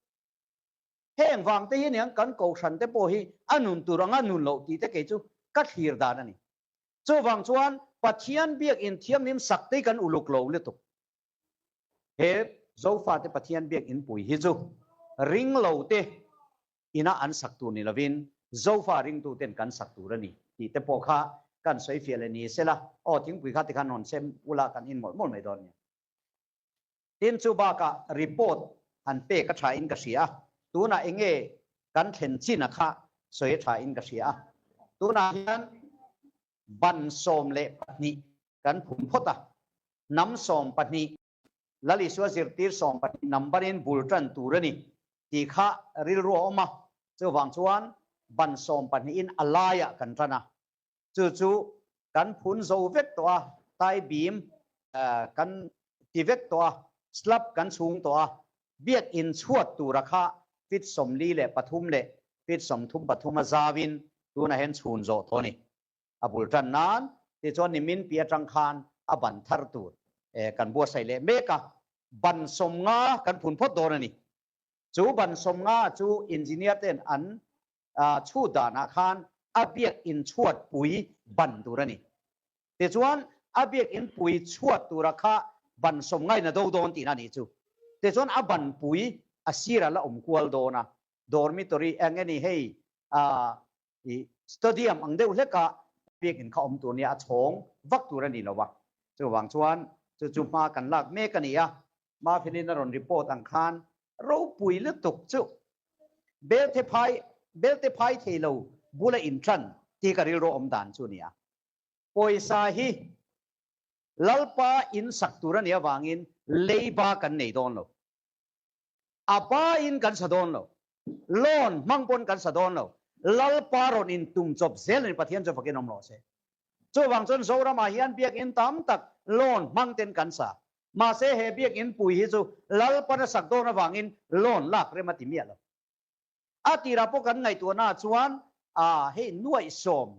Heng vang te hi aniang kan Kohhran te pawh hi a nun tur anga nun loh tih te kei chu ka thlir dan a ni. Chuvang chuan Pathian biak in thianghlim sak te hi kan uluk lo lutuk. He Zofate Pathian biak inpui hi chu ring lo te ina an sak tur ni lovin Zofa ringtuten kan sak tur a ni tih te pawh kha kan sawi fiah leh ni sela, aw thingpui kha tikhan rawn sem ula kan in mawlh mawlh mai dawn nia. Tin chu bakah report han pek a tha in ka hria a, tunah enge kan thlen chin a kha sawi a tha in ka hria a, tunah hian ban 12 kan phum phawt a, hnam 12, Lal Isua zirtir 12 number in bul tan tur a ni tih kha rilru a awm a, chuvang chuan ban 12 in a laiah kan tan a, chu chu kan phun zo vek tawh a, tai bim kan ti vek tawh a, slab kan chhung tawh a, biak in chhuat tura kha feet 43 leh feet 33 a zauin tunah hian chhun zawh tawh a ni. A bul tan nan tichuan nimin pi atang khan a ban thar tur kan buatsaih leh mek a, ban 50 kan phun phawt dawn a ni. Chu ban 50 chu engineer ten an chhut danah khan a biak in chhuat pui ban tur a ni. Tichuan a biak in pui chhuat tura kha ban 50 in a do dawn tihna a nih chu. Tichuan a ban pui a sirah la awm kual dawn a, dormitory eng nge ni hei I stadium ang deuh hleka biakinn kha awm tur nia a chhawng vak tur a ni lo a, chuvang chuan chu chu hma kan lak mek a ni a, Mafinin a rawn report ang khan ropui lutuk chu belte phai belte phai thei lo bula intlan tih ka rilru awm dan chu a ni a. Pawisa hi Lalpa in sak tur a nih avangin leiba kan nei dawn lo. A ba in kan sa dawn lo. Loan hmang pawn kan sa dawn lo. Lalpa rawn in tum chawp zel a ni Pathian chu fakin awm rawh se. Chuvang chuan Zoramah hian biakinn tam tak loan hmang ten kan sa. Mahse he biakinn pui hi chu Lalpan a sak dawn avangin loan lak rem a ti miah lo. A tirah pawh kan ngaihtuahnaah chuan a hei nuaih sawm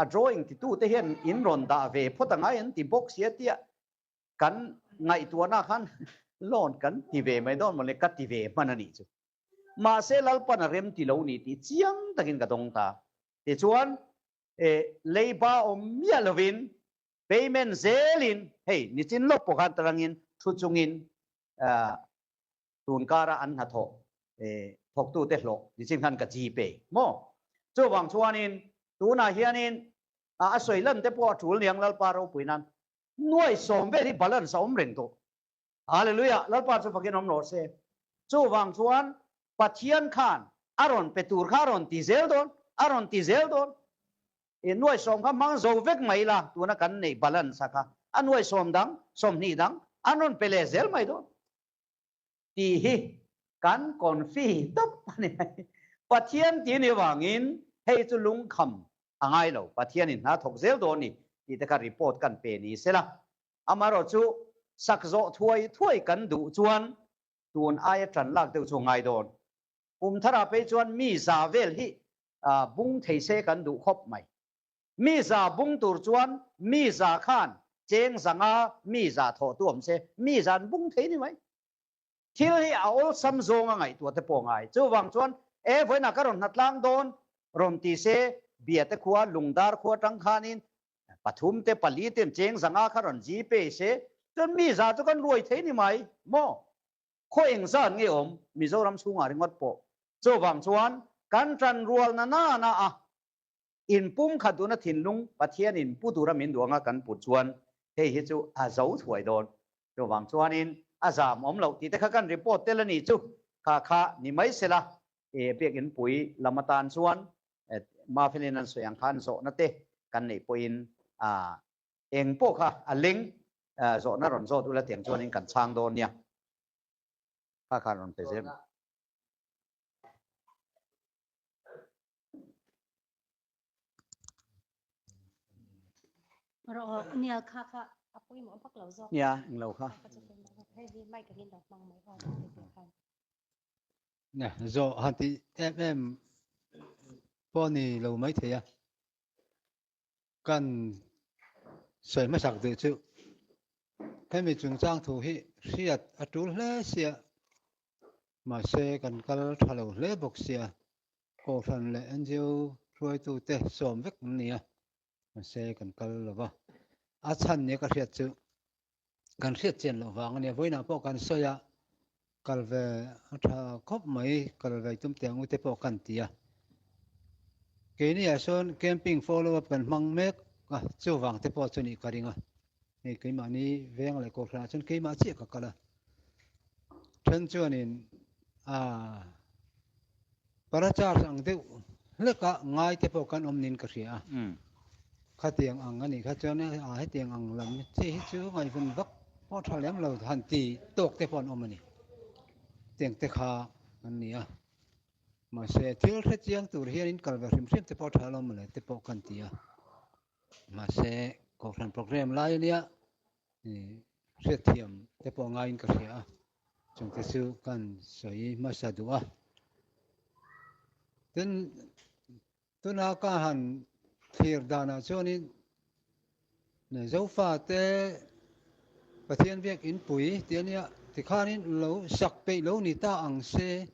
a drawing titute hian in rawn dah ve phawt angai an ti bawk sia tia Kan ngaihtuahna khan loan kan ti ve mai dawn mawle ka ti ve hman a nih chu. Mahse Lalpan a rem ti lo ni tih chiang takin ka dawng ta. Tichuan e leiba awm miah lovin payment zelin hei nichin lawk pawh khan tarangin thu chungin tun kara an hnathawh e thawktute hlawh nichin khan ka gpay maw. Chuvang chuanin tunah hianin a sawi lan te pawh a tul niang Lalpa ropui nan Nuai sawm vel hi balance a awm reng tawh. Hallelujah! Lalpa chu fakin awm rawh se. Chuvang chuan Pathian khan a rawn pe tur kha a rawn ti zel dawn, a rawn ti zel dawn. I nuai sawm kha hmang zo vek mai la, tuna kan neih balance a kha. a nuai sawm dang, 20 dang an rawn pe leh zel mai dawn tih hi kan confi tawp a ni mai. Pathian tih ni vangin hei chu lungkham a ngai lo, Pathianin hna thawk zel dawn ni tih te kha report kan pe ni sela. Amaherawh chu sak zawh thuai thuai kan duh chuan tun aia tan lak deuh chu a ngai dawn. Kum tharah phei chuan mi za vel hi bung thei se kan duh khawp mai. Mi za bung tur chuan mi za khan cheng zanga mi za thawh tu awm se, mi za an bung thei ni mai. Thil hi a awlsam zawnga ngaihtuah te pawh ngai. Chuvang chuan e vawiinah ka rawn hnatlang dawn rawn ti se, Biate khua, Lungdar khua atang khanin pathum te pali te an cheng zanga kha rawn gpay se, chuan mi za chu kan ruai thei ni mai maw? Khaw eng zat nge awm Mizoram chhungah ringawt pawh. Chuvang chuan kan tan rual na na na a in pum khat duhna thinlung Pathian in pu tura min duh anga kan put chuan hei hi chu a zo thuai dawn. Chuvang chuanin a zam awm loh tih te kha kan report tel a nih chu kha kha ni mai sela e biakinn pui lam atan chuan Mafeli'n an sawi ang khan zawhna te kan neih pawhin a Eng pawh kha a leng zawhna rawn zawt ula tiang chuanin kan chhang dawn nia. Kha khan rawn pe zel. Ro nia kha kha a pawimawh vak lo zawk. Nia englo kha. Hei hi mic angin lo hmang mai aw khan. Nia zawh han tih em em pawh ni lo mai thei a. Kan sawi hmasak duh chu hemi chungchang thu hi hriat a tul hle sia, mahse kan kal tha lo hle bawk sia, Kohhran leh NGO hruaitute sawm vek an ni a, mahse kan kal lo va, a chhan nia ka hriat chu kan hriat chian loh vang a nia, vawiinah pawh kan sawi a, kal ve a tha khawp mai, kal ve tum teh ang u te pawh kan ti a. Keini ah sawn camping follow up kan hmang mek a, chuvang te pawh chu nih ka ring a, hei keimahni veng leh kohhranah chuan keimah chiah ka kal a, then chuanin aaa Para charge ang deuh hleka ngai te pawh kan awm niin ka hria a. Khatiang ang a nih kha chuan a hetiang ang lam chi hi chu ngaihven vak pawh tha lem lo han ti tawk te pawh an awm a ni. Tiang te kha an ni a. Mahse thil hre chiang tur hian in kal ve hrim hrim te pawh tha lo mawle te pawh kan ti a. Mahse Kohhran program lai a nia hriatthiam te pawh ngaiin ka hria a, chungte chu kan sawi hmasa duh a. Tin, tuna ka han thlir danah chuanin Zofate Pathian biak inpui tih a nia, tikhanin lo sak peih lo ni ta ang se,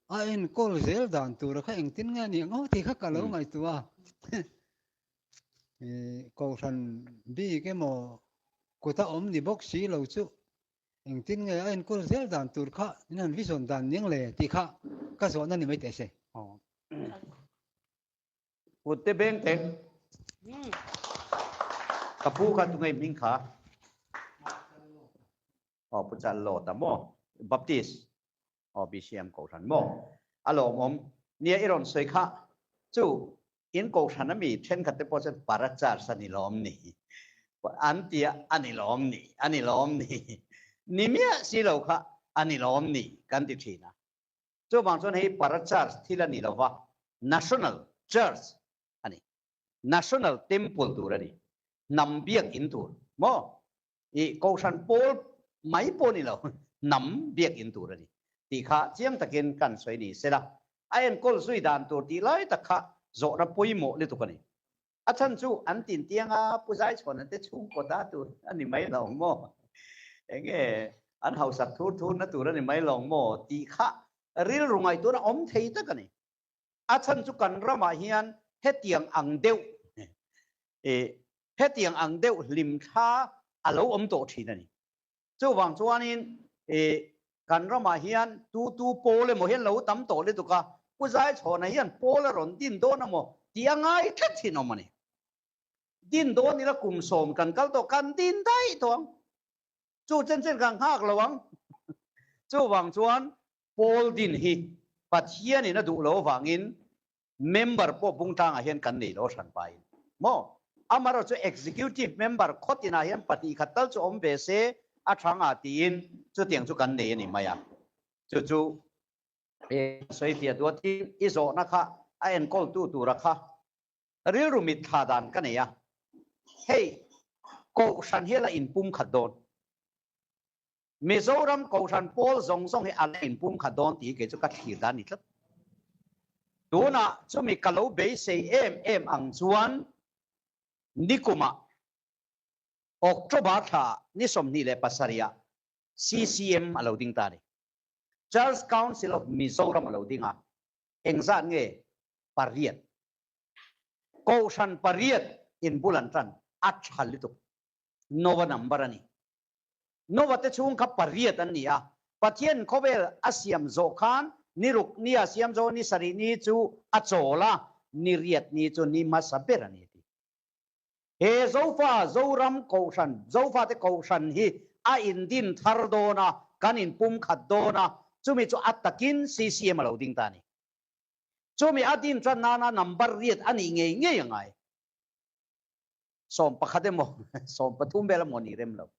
a enkawl zel dan tura kha engtin nge a nih ang aw tih kha ka lo ngaihtuah a. Kohhran bik emaw kuta awm ni bawk si lo chu engtin nge a enkawl zel dan tur kha in han vision dan ning le tih kha ka zawhna ni mai teh se. Kut te beng teh. Ka pu kha tunge hming kha? Aw Pu Chalawta maw? Baptist. Aw BCM Kohhran maw? A lawmawm. Nia i rawn sawi kha chu in Kohhran ami thenkhat te pawh chuan para charge a ni lawm ni? An tia a ni lawm ni? A ni lawm ni? Ni miah si lo kha a ni lawm ni? Kan ti thin a. Chuvang chuan hei para charge thil a ni lova, National Church a ni. National Temple tur a ni. Hnam biak in tur maw? I Kohhran pawl mai pawh ni lo, hnam biakinn tur a ni tih kha chiang takin kan sawi ni sela, a enkawl zui dan tur tih lai tak kha zawhna pawimawh lutuk a ni. A chhan chu an tin tianga Pu Zaichhawn te chhungkaw ta tur a ni mai lo maw? Enge an hausak thur thurna tur a ni mai lo maw tih kha rilru ngaihtuahna awm thei tak a ni. A chhan chu kan ramah hian hetiang ang deuh hetiang ang deuh hlim thla a lo awm tawh thin a ni. Chuvang chuanin kan ramah hian tu tu pawl emaw hian lo tam tawh lutuk a, Pu Zaichhawna hian pawl a rawn din dawn emaw tih a ngai tlat thin awm a ni. Din dawn ila kum 10 kan kal tawh, kan din daih tawh ang. Chu chen chen kan nghak lo ang. Chuvang chuan pawl din hi Pathianin a duh lo avangin member pawh Bungtlangah hian kan nei lo hran pain maw? Amaherawhchu Executive Member khawtinah hian 2 khat tal chu awm ve se a tha nga tiin chutiang chu kan nei a ni mai a. Chu chu sawi fiah duh a tin i zawhna kha a enkawltu tura kha rilru mitthla dan ka nei a. Hei Kohhran hi a la inpumkhat dawn. Mizoram Kohhran pawl zawng zawng hi a la inpumkhat dawn tih hi kei chu ka thlir dan ni tlat. Tunah chumi ka lo beisei em em ang chuan nikumah October thla ni 27 ah CCM a lo ding ta a ni. Church Council of Mizoram a lo ding a, engzat nge pariat. Kohhran pariat inbul an tan a tha lutuk. Nova number a ni. Nova te chhung kha pariat an ni a, Pathian khawvel a siam zawh khan ni ruk ni a siam zawh ni sarih ni chu a chawl a, ni riat ni chu ni hmasa ber a ni a ti. He Zofa Zoram Kohhran, Zofate Kohhran hi a indin thar dawn a, kan inpumkhat dawn a, chumi chu a takin CCM a lo ding ta a ni. Chumi a din tan nana number riat a nih ngei ngei a ngai. 11 emaw 13 vel emaw ni rem lo.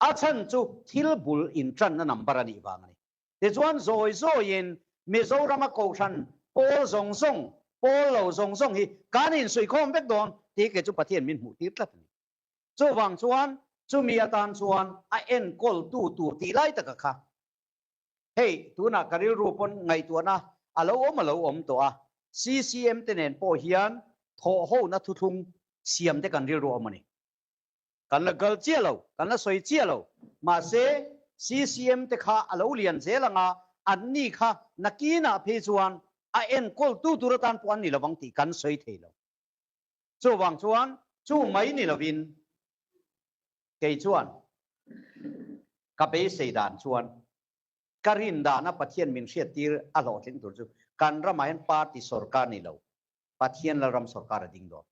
A chhan chu thil bul intanna number a nih vang a ni. Tichuan zawi zawiin Mizorama Kohhran pawl zawng zawng, pawl lo zawng zawng hi kan insuihkhawm vek dawn tih kei chu Pathian min hmuh tir tlat a ni. Chuvang chuan chumi atan chuan a enkawltu tur tih lai taka kha hei tunah ka rilru pawn ngaihtuahna a lo awm a lo awm tawh a, CCM te nen pawh hian thawhhona thuthlung siam te kan rilru awm a ni. Kan la kal chiah lo, kan la sawi chiah lo. Mahse, CCM te kha a lo lian zel ang a, anni kha nakinah phei chuan a enkawltu tur atan pawh an ni lovang tih kan sawi thei lo. Chuvang chuan chu mai ni lovin kei chuan ka beisei dan chuan ka rin dana Pathian min hriattir a hlawhtling tur chu kan ramah hian party sorkar ni lo, Pathian Lalram sorkar a ding dawn.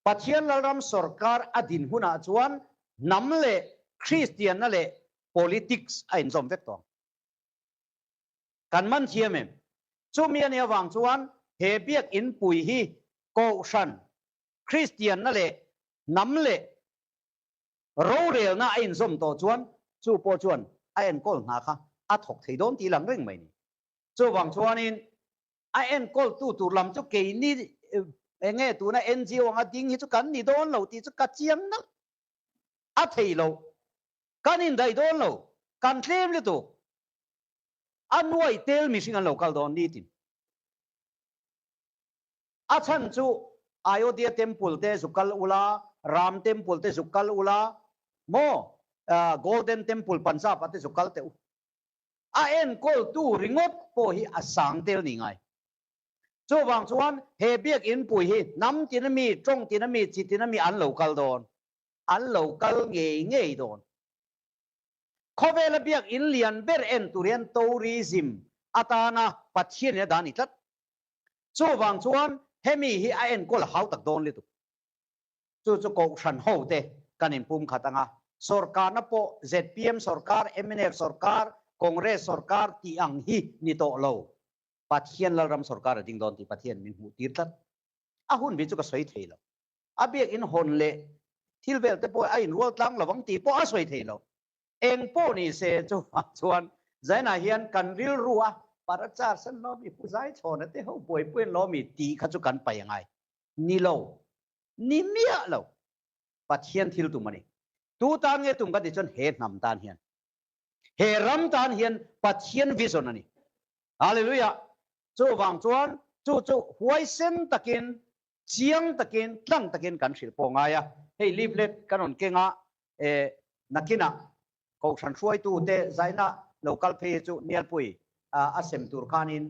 Pathian Lalram sorkar a din hunah chuan hnam leh Kristianna leh politics a inzawm vek tawh ang. Kan man thiam em? Chumi a nih avang chuan he biakinn pui hi Kohhran, Kristianna leh hnam leh rorelna a inzawm tawh chuan chu pawh chuan a enkawl hna kha a thawk thei dawn tih lang reng mai ni. Chuvang chuanin a enkawltu tur lam chu keini enge tuna NGO anga ding hi chu kan ni dawn lo tih chu ka chiang nalh a thei lo. Kan indaih dawn lo, kan tlem lutuk. A nuai tel mihring an lo kal dawn nitin. A chhan chu Ayodhya temple te zuk kal ula, Ram temple te zuk kal ula, maw Golden temple Punjab ah te zuk kal teh u. A enkawltu ringawt pawh hi a sang tel ni ngai. Chuvang chuan he biakinn pui hi hnam tina mi, tawng tina mi, chi tina mi an lo kal dawn. An lo kal ngei ngei dawn. Khawvela biakinn lian ber en tur hian tourism atana Pathianin a dah ni tlat. Chuvang chuan hemi hi a enkawl hau tak dawn lutuk. Chu chu Kohhran ho te kan inpumkhat ang a, sorkarna pawh zpm sorkar, mnf sorkar, Congress sorkar tih ang hi ni tawh lo. Pathian Lalram sorkar a ding dawn tih Pathian min hmuh tir tlat. A hun bi chu ka sawi thei lo. A biakinn hawn leh thil vel te pawh a inrual tlang lo ang tih pawh a sawi thei lo. Eng pawh ni se chuvang chuan Zainah hian kan rilru a parachar sen lo mi pu zai chhawna te ho buaipui an lo mi tih kha chu kan paih a ngai. Ni lo. Ni miah lo. Pathian thil tum a ni. Tu tan nge tum kan tih chuan he hnam tan hian. He ram tan hian Pathian vision a ni. Hallelujah! Chuvang chuan chu chu huaisen takin, chiang takin, tlang takin kan hrilh pawh ngai a. Hei leaflet kan rawn keng a, eh nakinah Kohhran hruaitute zaina lo kal phei hi chu Nialpui a sem tur khanin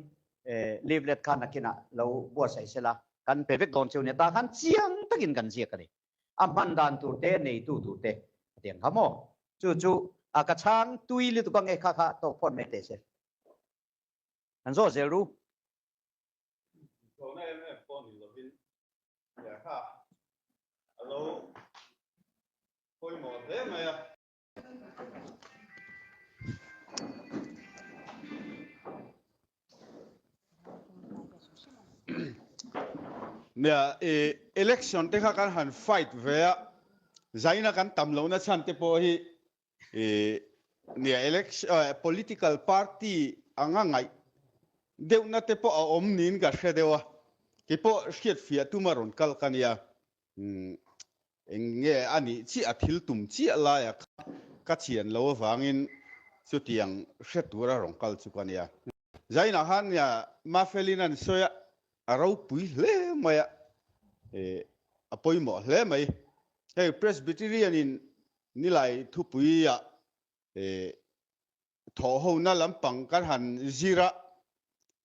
leaflet kha nakinah lo buatsaih sela kan pe vek dawn cheu nia. Tah khan chiang takin kan ziak a ni. A hman dan tur te, neitu tur te a ti ang kha maw? Chu chu a ka chhang tui lutuk ang e kha kha tawk phawt mai teh se. Kan zawh zel ru. Hlawhna em em pawh ni lovin lehkha a lo pawimawh hle mai a. Nia, i election te kha kan han fight ve a, zaina kan tam lohna chhan te pawh hi i nia election political party anga ngaih deuhna te pawh a awm niin ka hre deuh a, keipawh hriat fiah tuma rawn kal ka nia. Eng nge a nih chiah a thil tum chiah laia kha ka chian lo avangin chutiang hre tura rawn kal chu ka nia. Zainah khan Mafelin an sawi a, a ropui hle mai a, a pawimawh hle mai. Hei Presbyterian in nilai thupuiah thawhhona lampang kan han zir a,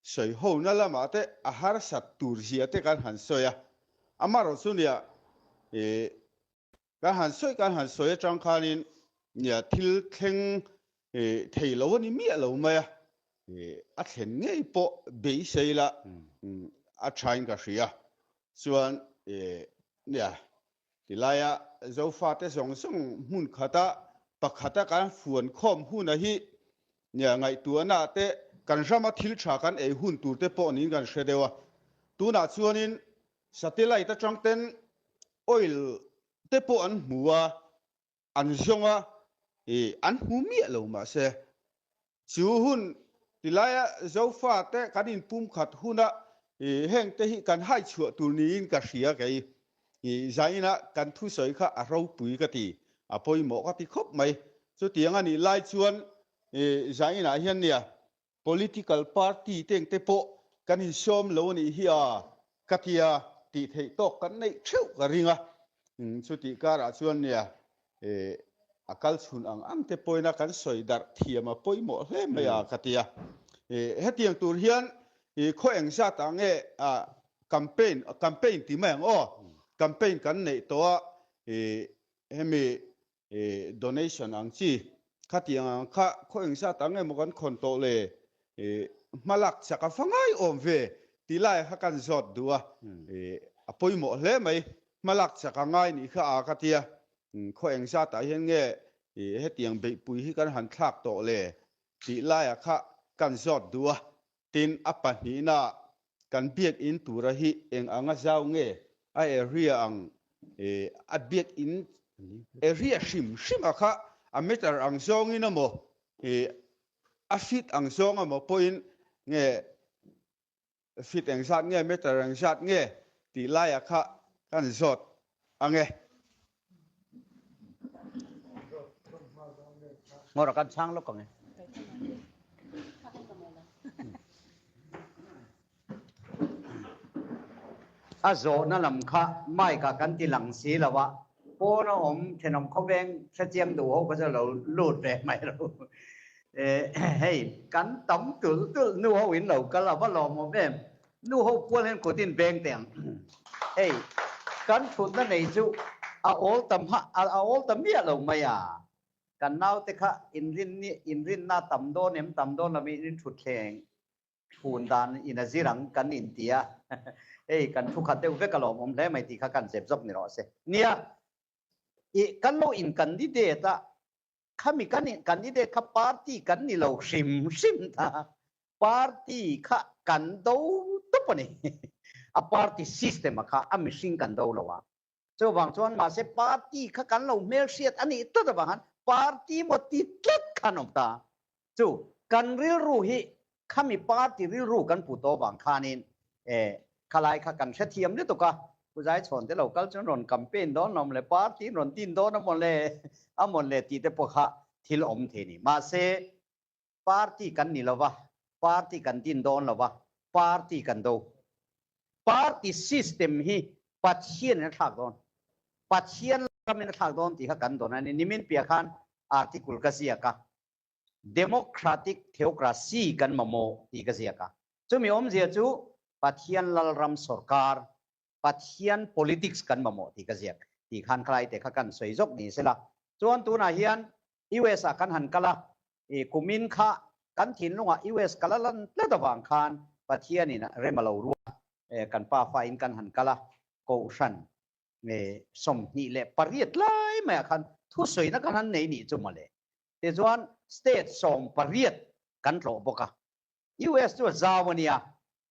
sawihona lamah te a harsat tur zia te kan han sawi a, amaherawhchu nia kan han sawi kan han sawi atang khanin nia thil thleng thei lo a ni miah lo mai a, a thlen ngei pawh beisei la a thain ka hria chuan nia Tilaia Zofate zawng zawng hmun khata pakhata kan fuan khawm huna hi nia ngaihtuahna te kan rama thil tha kan ei hun tur te pawh niin kan hre deuh a. Tunah chuanin satellite atang ten oil te pawh an hmu a, an zawng a, ih an hmu miah lo mahse Chu hun tilaia Zofate kan inpumkhat huna hengte hi kan haichhuah tur niin ka hria kei. Zaina kan thusawi kha a ropui ka ti, a pawimawh ka ti khawp mai. Chutiang a nih lai chuan Zainah hian nia political party tengte pawh kan insawm lo a nih hi a ka tia tih theih tawk kan neih theuh ka ring a. Chutih karah chuan nia a kal chhun ang ang te pawina kan sawi darh thiam a pawimawh hle mai a ka ti a. Hetiang tur hian khaw eng zat ah nge campaign, campaign ti mai ang aw, campaign kan neih tawh a hemi donation ang chi khatiang ang kha khaw eng zat ah nge maw kan khawn tawh le hmalak chak a va ngai awm ve tih lai kha kan zawt duh a, a pawimawh hle mai hmalak chak a ngai nih kha a ka ti a. Khaw eng zatah hian nge hetiang beihpui hi kan han thlak tawh le tih laiah kha kan zawt duh a, tin a pahnihna kan biakinn tura hi eng anga zau nge a area ang a biakinn area hrim hrima kha a meter ang zawngin emaw a feet ang zawng emaw pawhin nge Feet engzat nge, meter engzat nge tih laiah kha kan zawt ang e. Ngawrh kan chhang lawk ang e. A zawhna lam kha mic ah kan ti lang si lo a, pawn a awm thenawm khawveng hrechiang duh ho kha chu lo lut ve mai lo. Hei kan tam tulh tulh nu ho in lo kal a va lawmawm em? Nu ho pual hian kut in beng teh ang. Hei kan thutna nei chu a awl ta hma a awl ta miah lo mai a. Kan naute kha inrin inrinna tam dawn em tam dawn lo in thutthleng Chhun dan in a zir ang kan in ti a, hei kan thu khat deuh vek a lawmawm hle mai tih kha kan zep zawk ni rawh se. Nia, i kan lo in candidate a, khami kan in candidate kha party kan ni lo hrim hrim ta, party kha kan do tawp a ni. A party system a kha a mihring kan do lo a. Chuvang chuan mahse party kha kan lo hmelhriat a nih tlat avang khan party maw ti tlat khan awm ta. Chu kan rilru hi khami party rilru kan pu tawh vang khanin eh khalai kha kan hrethiam lutuk a, Pu Zaichhawn te lo kal chuan rawn campaign dawn lo maw le, party in rawn tin dawn a maw le, a maw le tih te pawh kha thil awm thei a ni. Mahse party kan ni lova, party kan din dawn lova, party kan do. Party system hi Pathian in a thlak dawn. Pathian ramin a thlak dawn tih kha kan dawn a ni. Nimin piah khan article ka ziak a. Democratic Theocracy kan mamawh tih ka ziak a. Chumi awmzia chu Pathian Lalram sawrkar, Pathian politics kan mamawh tih ka ziak tih khan khalai te kha kan sawi zawk ni sela. Chuan tunah hian US ah kan han kal a, i kumin kha kan thinlungah US kal a lan tlat avang khan Pathianin rem a lo ruat a, kan pafa in kan han kal a, Kohhran 28 lai maiah khan thusawina kan han nei nih chu mawle. Tichuan state 18 kan tlawh bawk a. US chu a zau a nia.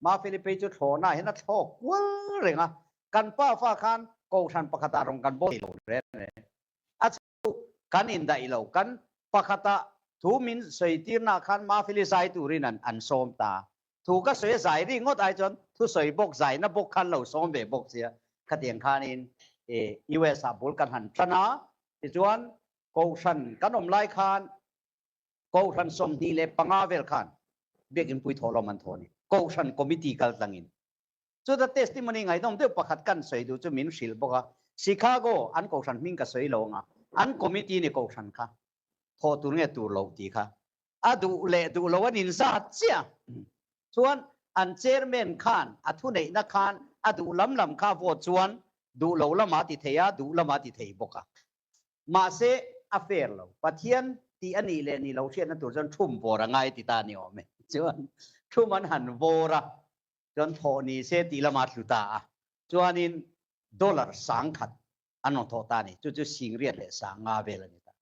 Mafeli phei chu thlawhna hian a thlawk kual reng a. Kan pa fa khan kohhran pakhatah rawn kan bawl thei lo reng reng. A chhan chu kan indaih lo. Kan pakhatah thu min sawi tirnaah khan Mafeli zai turin an an sawm ta. Thu ka sawi a zai ri ngawt ai chuan thu sawi bawk zaina bawk khan lo sawm ve bawk sia. Khatiang khanin US ah bul kan han tan a, tichuan kohhran kan awm lai khan Kohhran 25 vel khan Biakinn pui thawhlawm an thaw a ni. Kohhran committee kal tlangin. Chuta testimony ngaihnawm deuh pakhat kan sawi duh chu min hrilh bawk a, Chicago an kohhran hming ka sawi lo anga an committee ni kohhran kha thawh tur nge tur loh tih kha a duh leh duh lo an inzat chiah. Chuan an chairman khan a thuneihna khan a duh lam lam kha vote chuan duh lo lama ti thei a, duh lama ti thei bawk a. Mahse, a fair lo. Pathian tih a nih leh nih lo hriatna tur chuan thum vawr a ngai ti ta a ni awm e. Chuan thum an han vawr a, chuan thawh ni se tih lama tlu ta a. Chuanin dollar 10,000 an rawn thawh ta a ni. Chu chu singriat leh 50 vel a ni ta.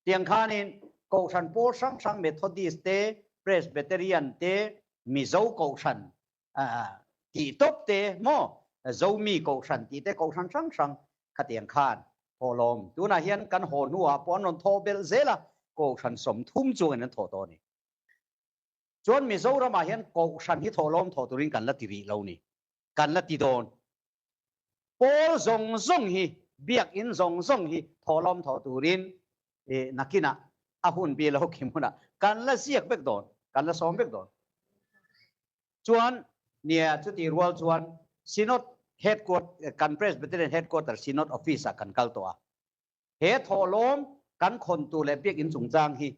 Tiang khanin Kohhran pawl hrang hrang Methodist te, Presbyterian te, Mizo Kohhran tih tawp te maw Zomi Kohhran tih te Kohhran hrang hrang khatiang khan thawhlawm tunah hian kan haw hnuah pawh an rawn thawh belh zel a, Kohhran 30 chungin an thawh tawh a ni. Chuan Mizoramah hian Kohhran hi thawhlawm thawh turin kan la ti rih lo ni, kan la ti dawn. Pawl zawng zawng hi, biakinn zawng zawng hi thawhlawm thawh turin nakinah a hun bi lo khi hmunah kan la ziak vek dawn, kan la sawm vek dawn. Chuan nia chuti rual chuan Synod Headquarter, kan Presbyterian Headquarter Synod Office ah kan kal tawh a. He thawhlawm kan khawntu leh biakinn chungchang hi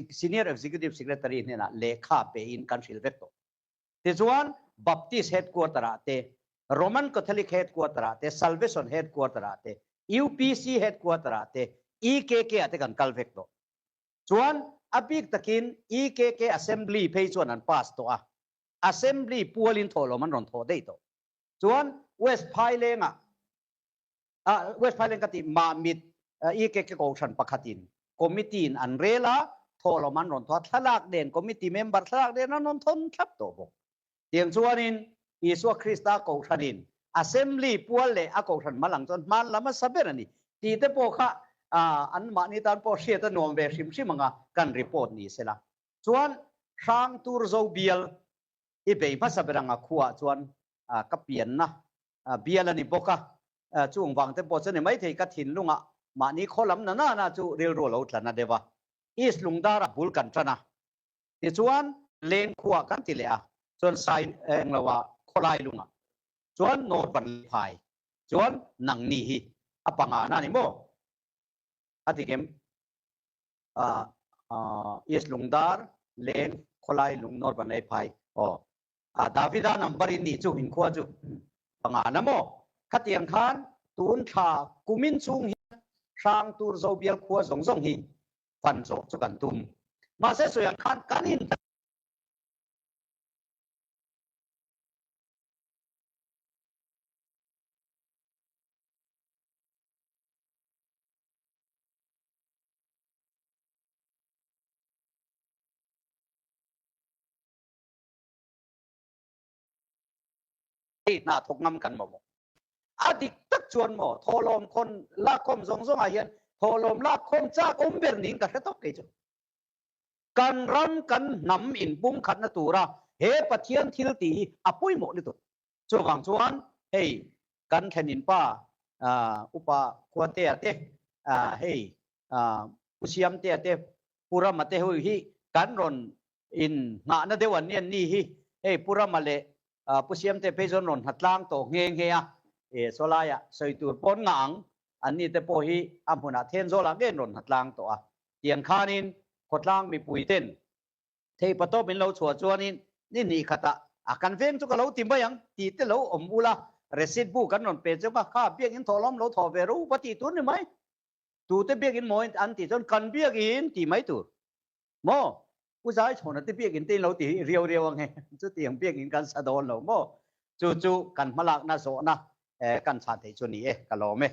Senior Executive Secretary hnenah lehkha pein kan hrilh vek tawh. Tichuan, Baptist Headquarter ah te, Roman Catholic Headquarter ah te, Salvation Headquarter ah te, UPC Headquarter ah te, EKK ah te kan kal vek tawh. Chuan, a bik takin EKK Assembly phei chuan an pass tawh a, Assembly pualin thawhlawm an rawn thawh daih tawh. Chuan, West Phailengah, ah, West Phaileng ka tih Mahmit EKK Kohhran pakhatin Committee in an rel a, thawhlawm an rawn thaw a, thlalak nen Committee member thlalak nen an rawn thawn thlap tawh bawk. Tiang chuanin Isua Krista Kohhranin Assembly pual leh a Kohhran hma lang chuan hman lam a sa ber a ni tih te pawh kha an mahni tan pawh hriat a nuam ve hrim hrim ang a, kan report ni sela. Chuan Hrang Tur Zo bial i bei hmasa ber ang a khuaah chuan ka pianna bial a ni bawk a, chung vang te pawh chu ni maithei ka thinlungah mahni khaw lam na na na chu rilru a lo tla na deuh a, East Lungdara bul kan tan a, tichuan leng khuaah kan ti leh a, chuan sai engloah khawlai lungah chuan North Van Phai chuan nangni hi a panga na ni maw? A ti kem East Lungdar leng khawlai lung North Van Phai aw. A Davida number in nih chu inkhua chu panga na maw? Khatiang khan tun thla kumin chhung hian hrang tur zo bial khua zawng zawng hi fan zawh chu kan tum. Mahse sawi ang khan kan in Hei hna thawk ngam kan mamawh. A dik tak chuan maw thawhlawm khawn lakkhawm zawng zawngah hian thawhlawm lakkhawm chak awm ber niin ka hre tawp kei chu. Kan ram kan hnam inpumkhatna tura he Pathian thil tih hi a pawimawh lutuk. Chuvang chuan hei kan thlenin pa upa Khuatea te hei Pu Siamtea te Pu Rama te hui hi kan rawn in nghahna deuh an ni an ni hi hei Pu Rama leh Pu Siamte phei chuan rawn hna tlang tawh nghe nghe a, e saw laiah sawi tur pawn ngah ang an ni te pawh hi a hmunah Thenzawl-ah ngei an rawn hna tlang tawh a. Tiang khanin khawtlang mipui ten theipa tawp min lo chhuah chuanin ni hnih khatah a kan veng chu ka lo ti mai ang tih te lo awm ula receipt bu kan rawn pe cheu kha, kha biakinn thawhlawm lo thawh ve ru va tih tur ni mai. Tute biakinn maw an tih chuan kan biakinn tih mai tur. Maw? U Zai chhawna te biakinn te in lo ti riau riau ang he. Chutiang biakinn kan sa dawn lo maw? Chu chu kan hmalakna zawhna kan chhan theih chu ni e, ka lawm e.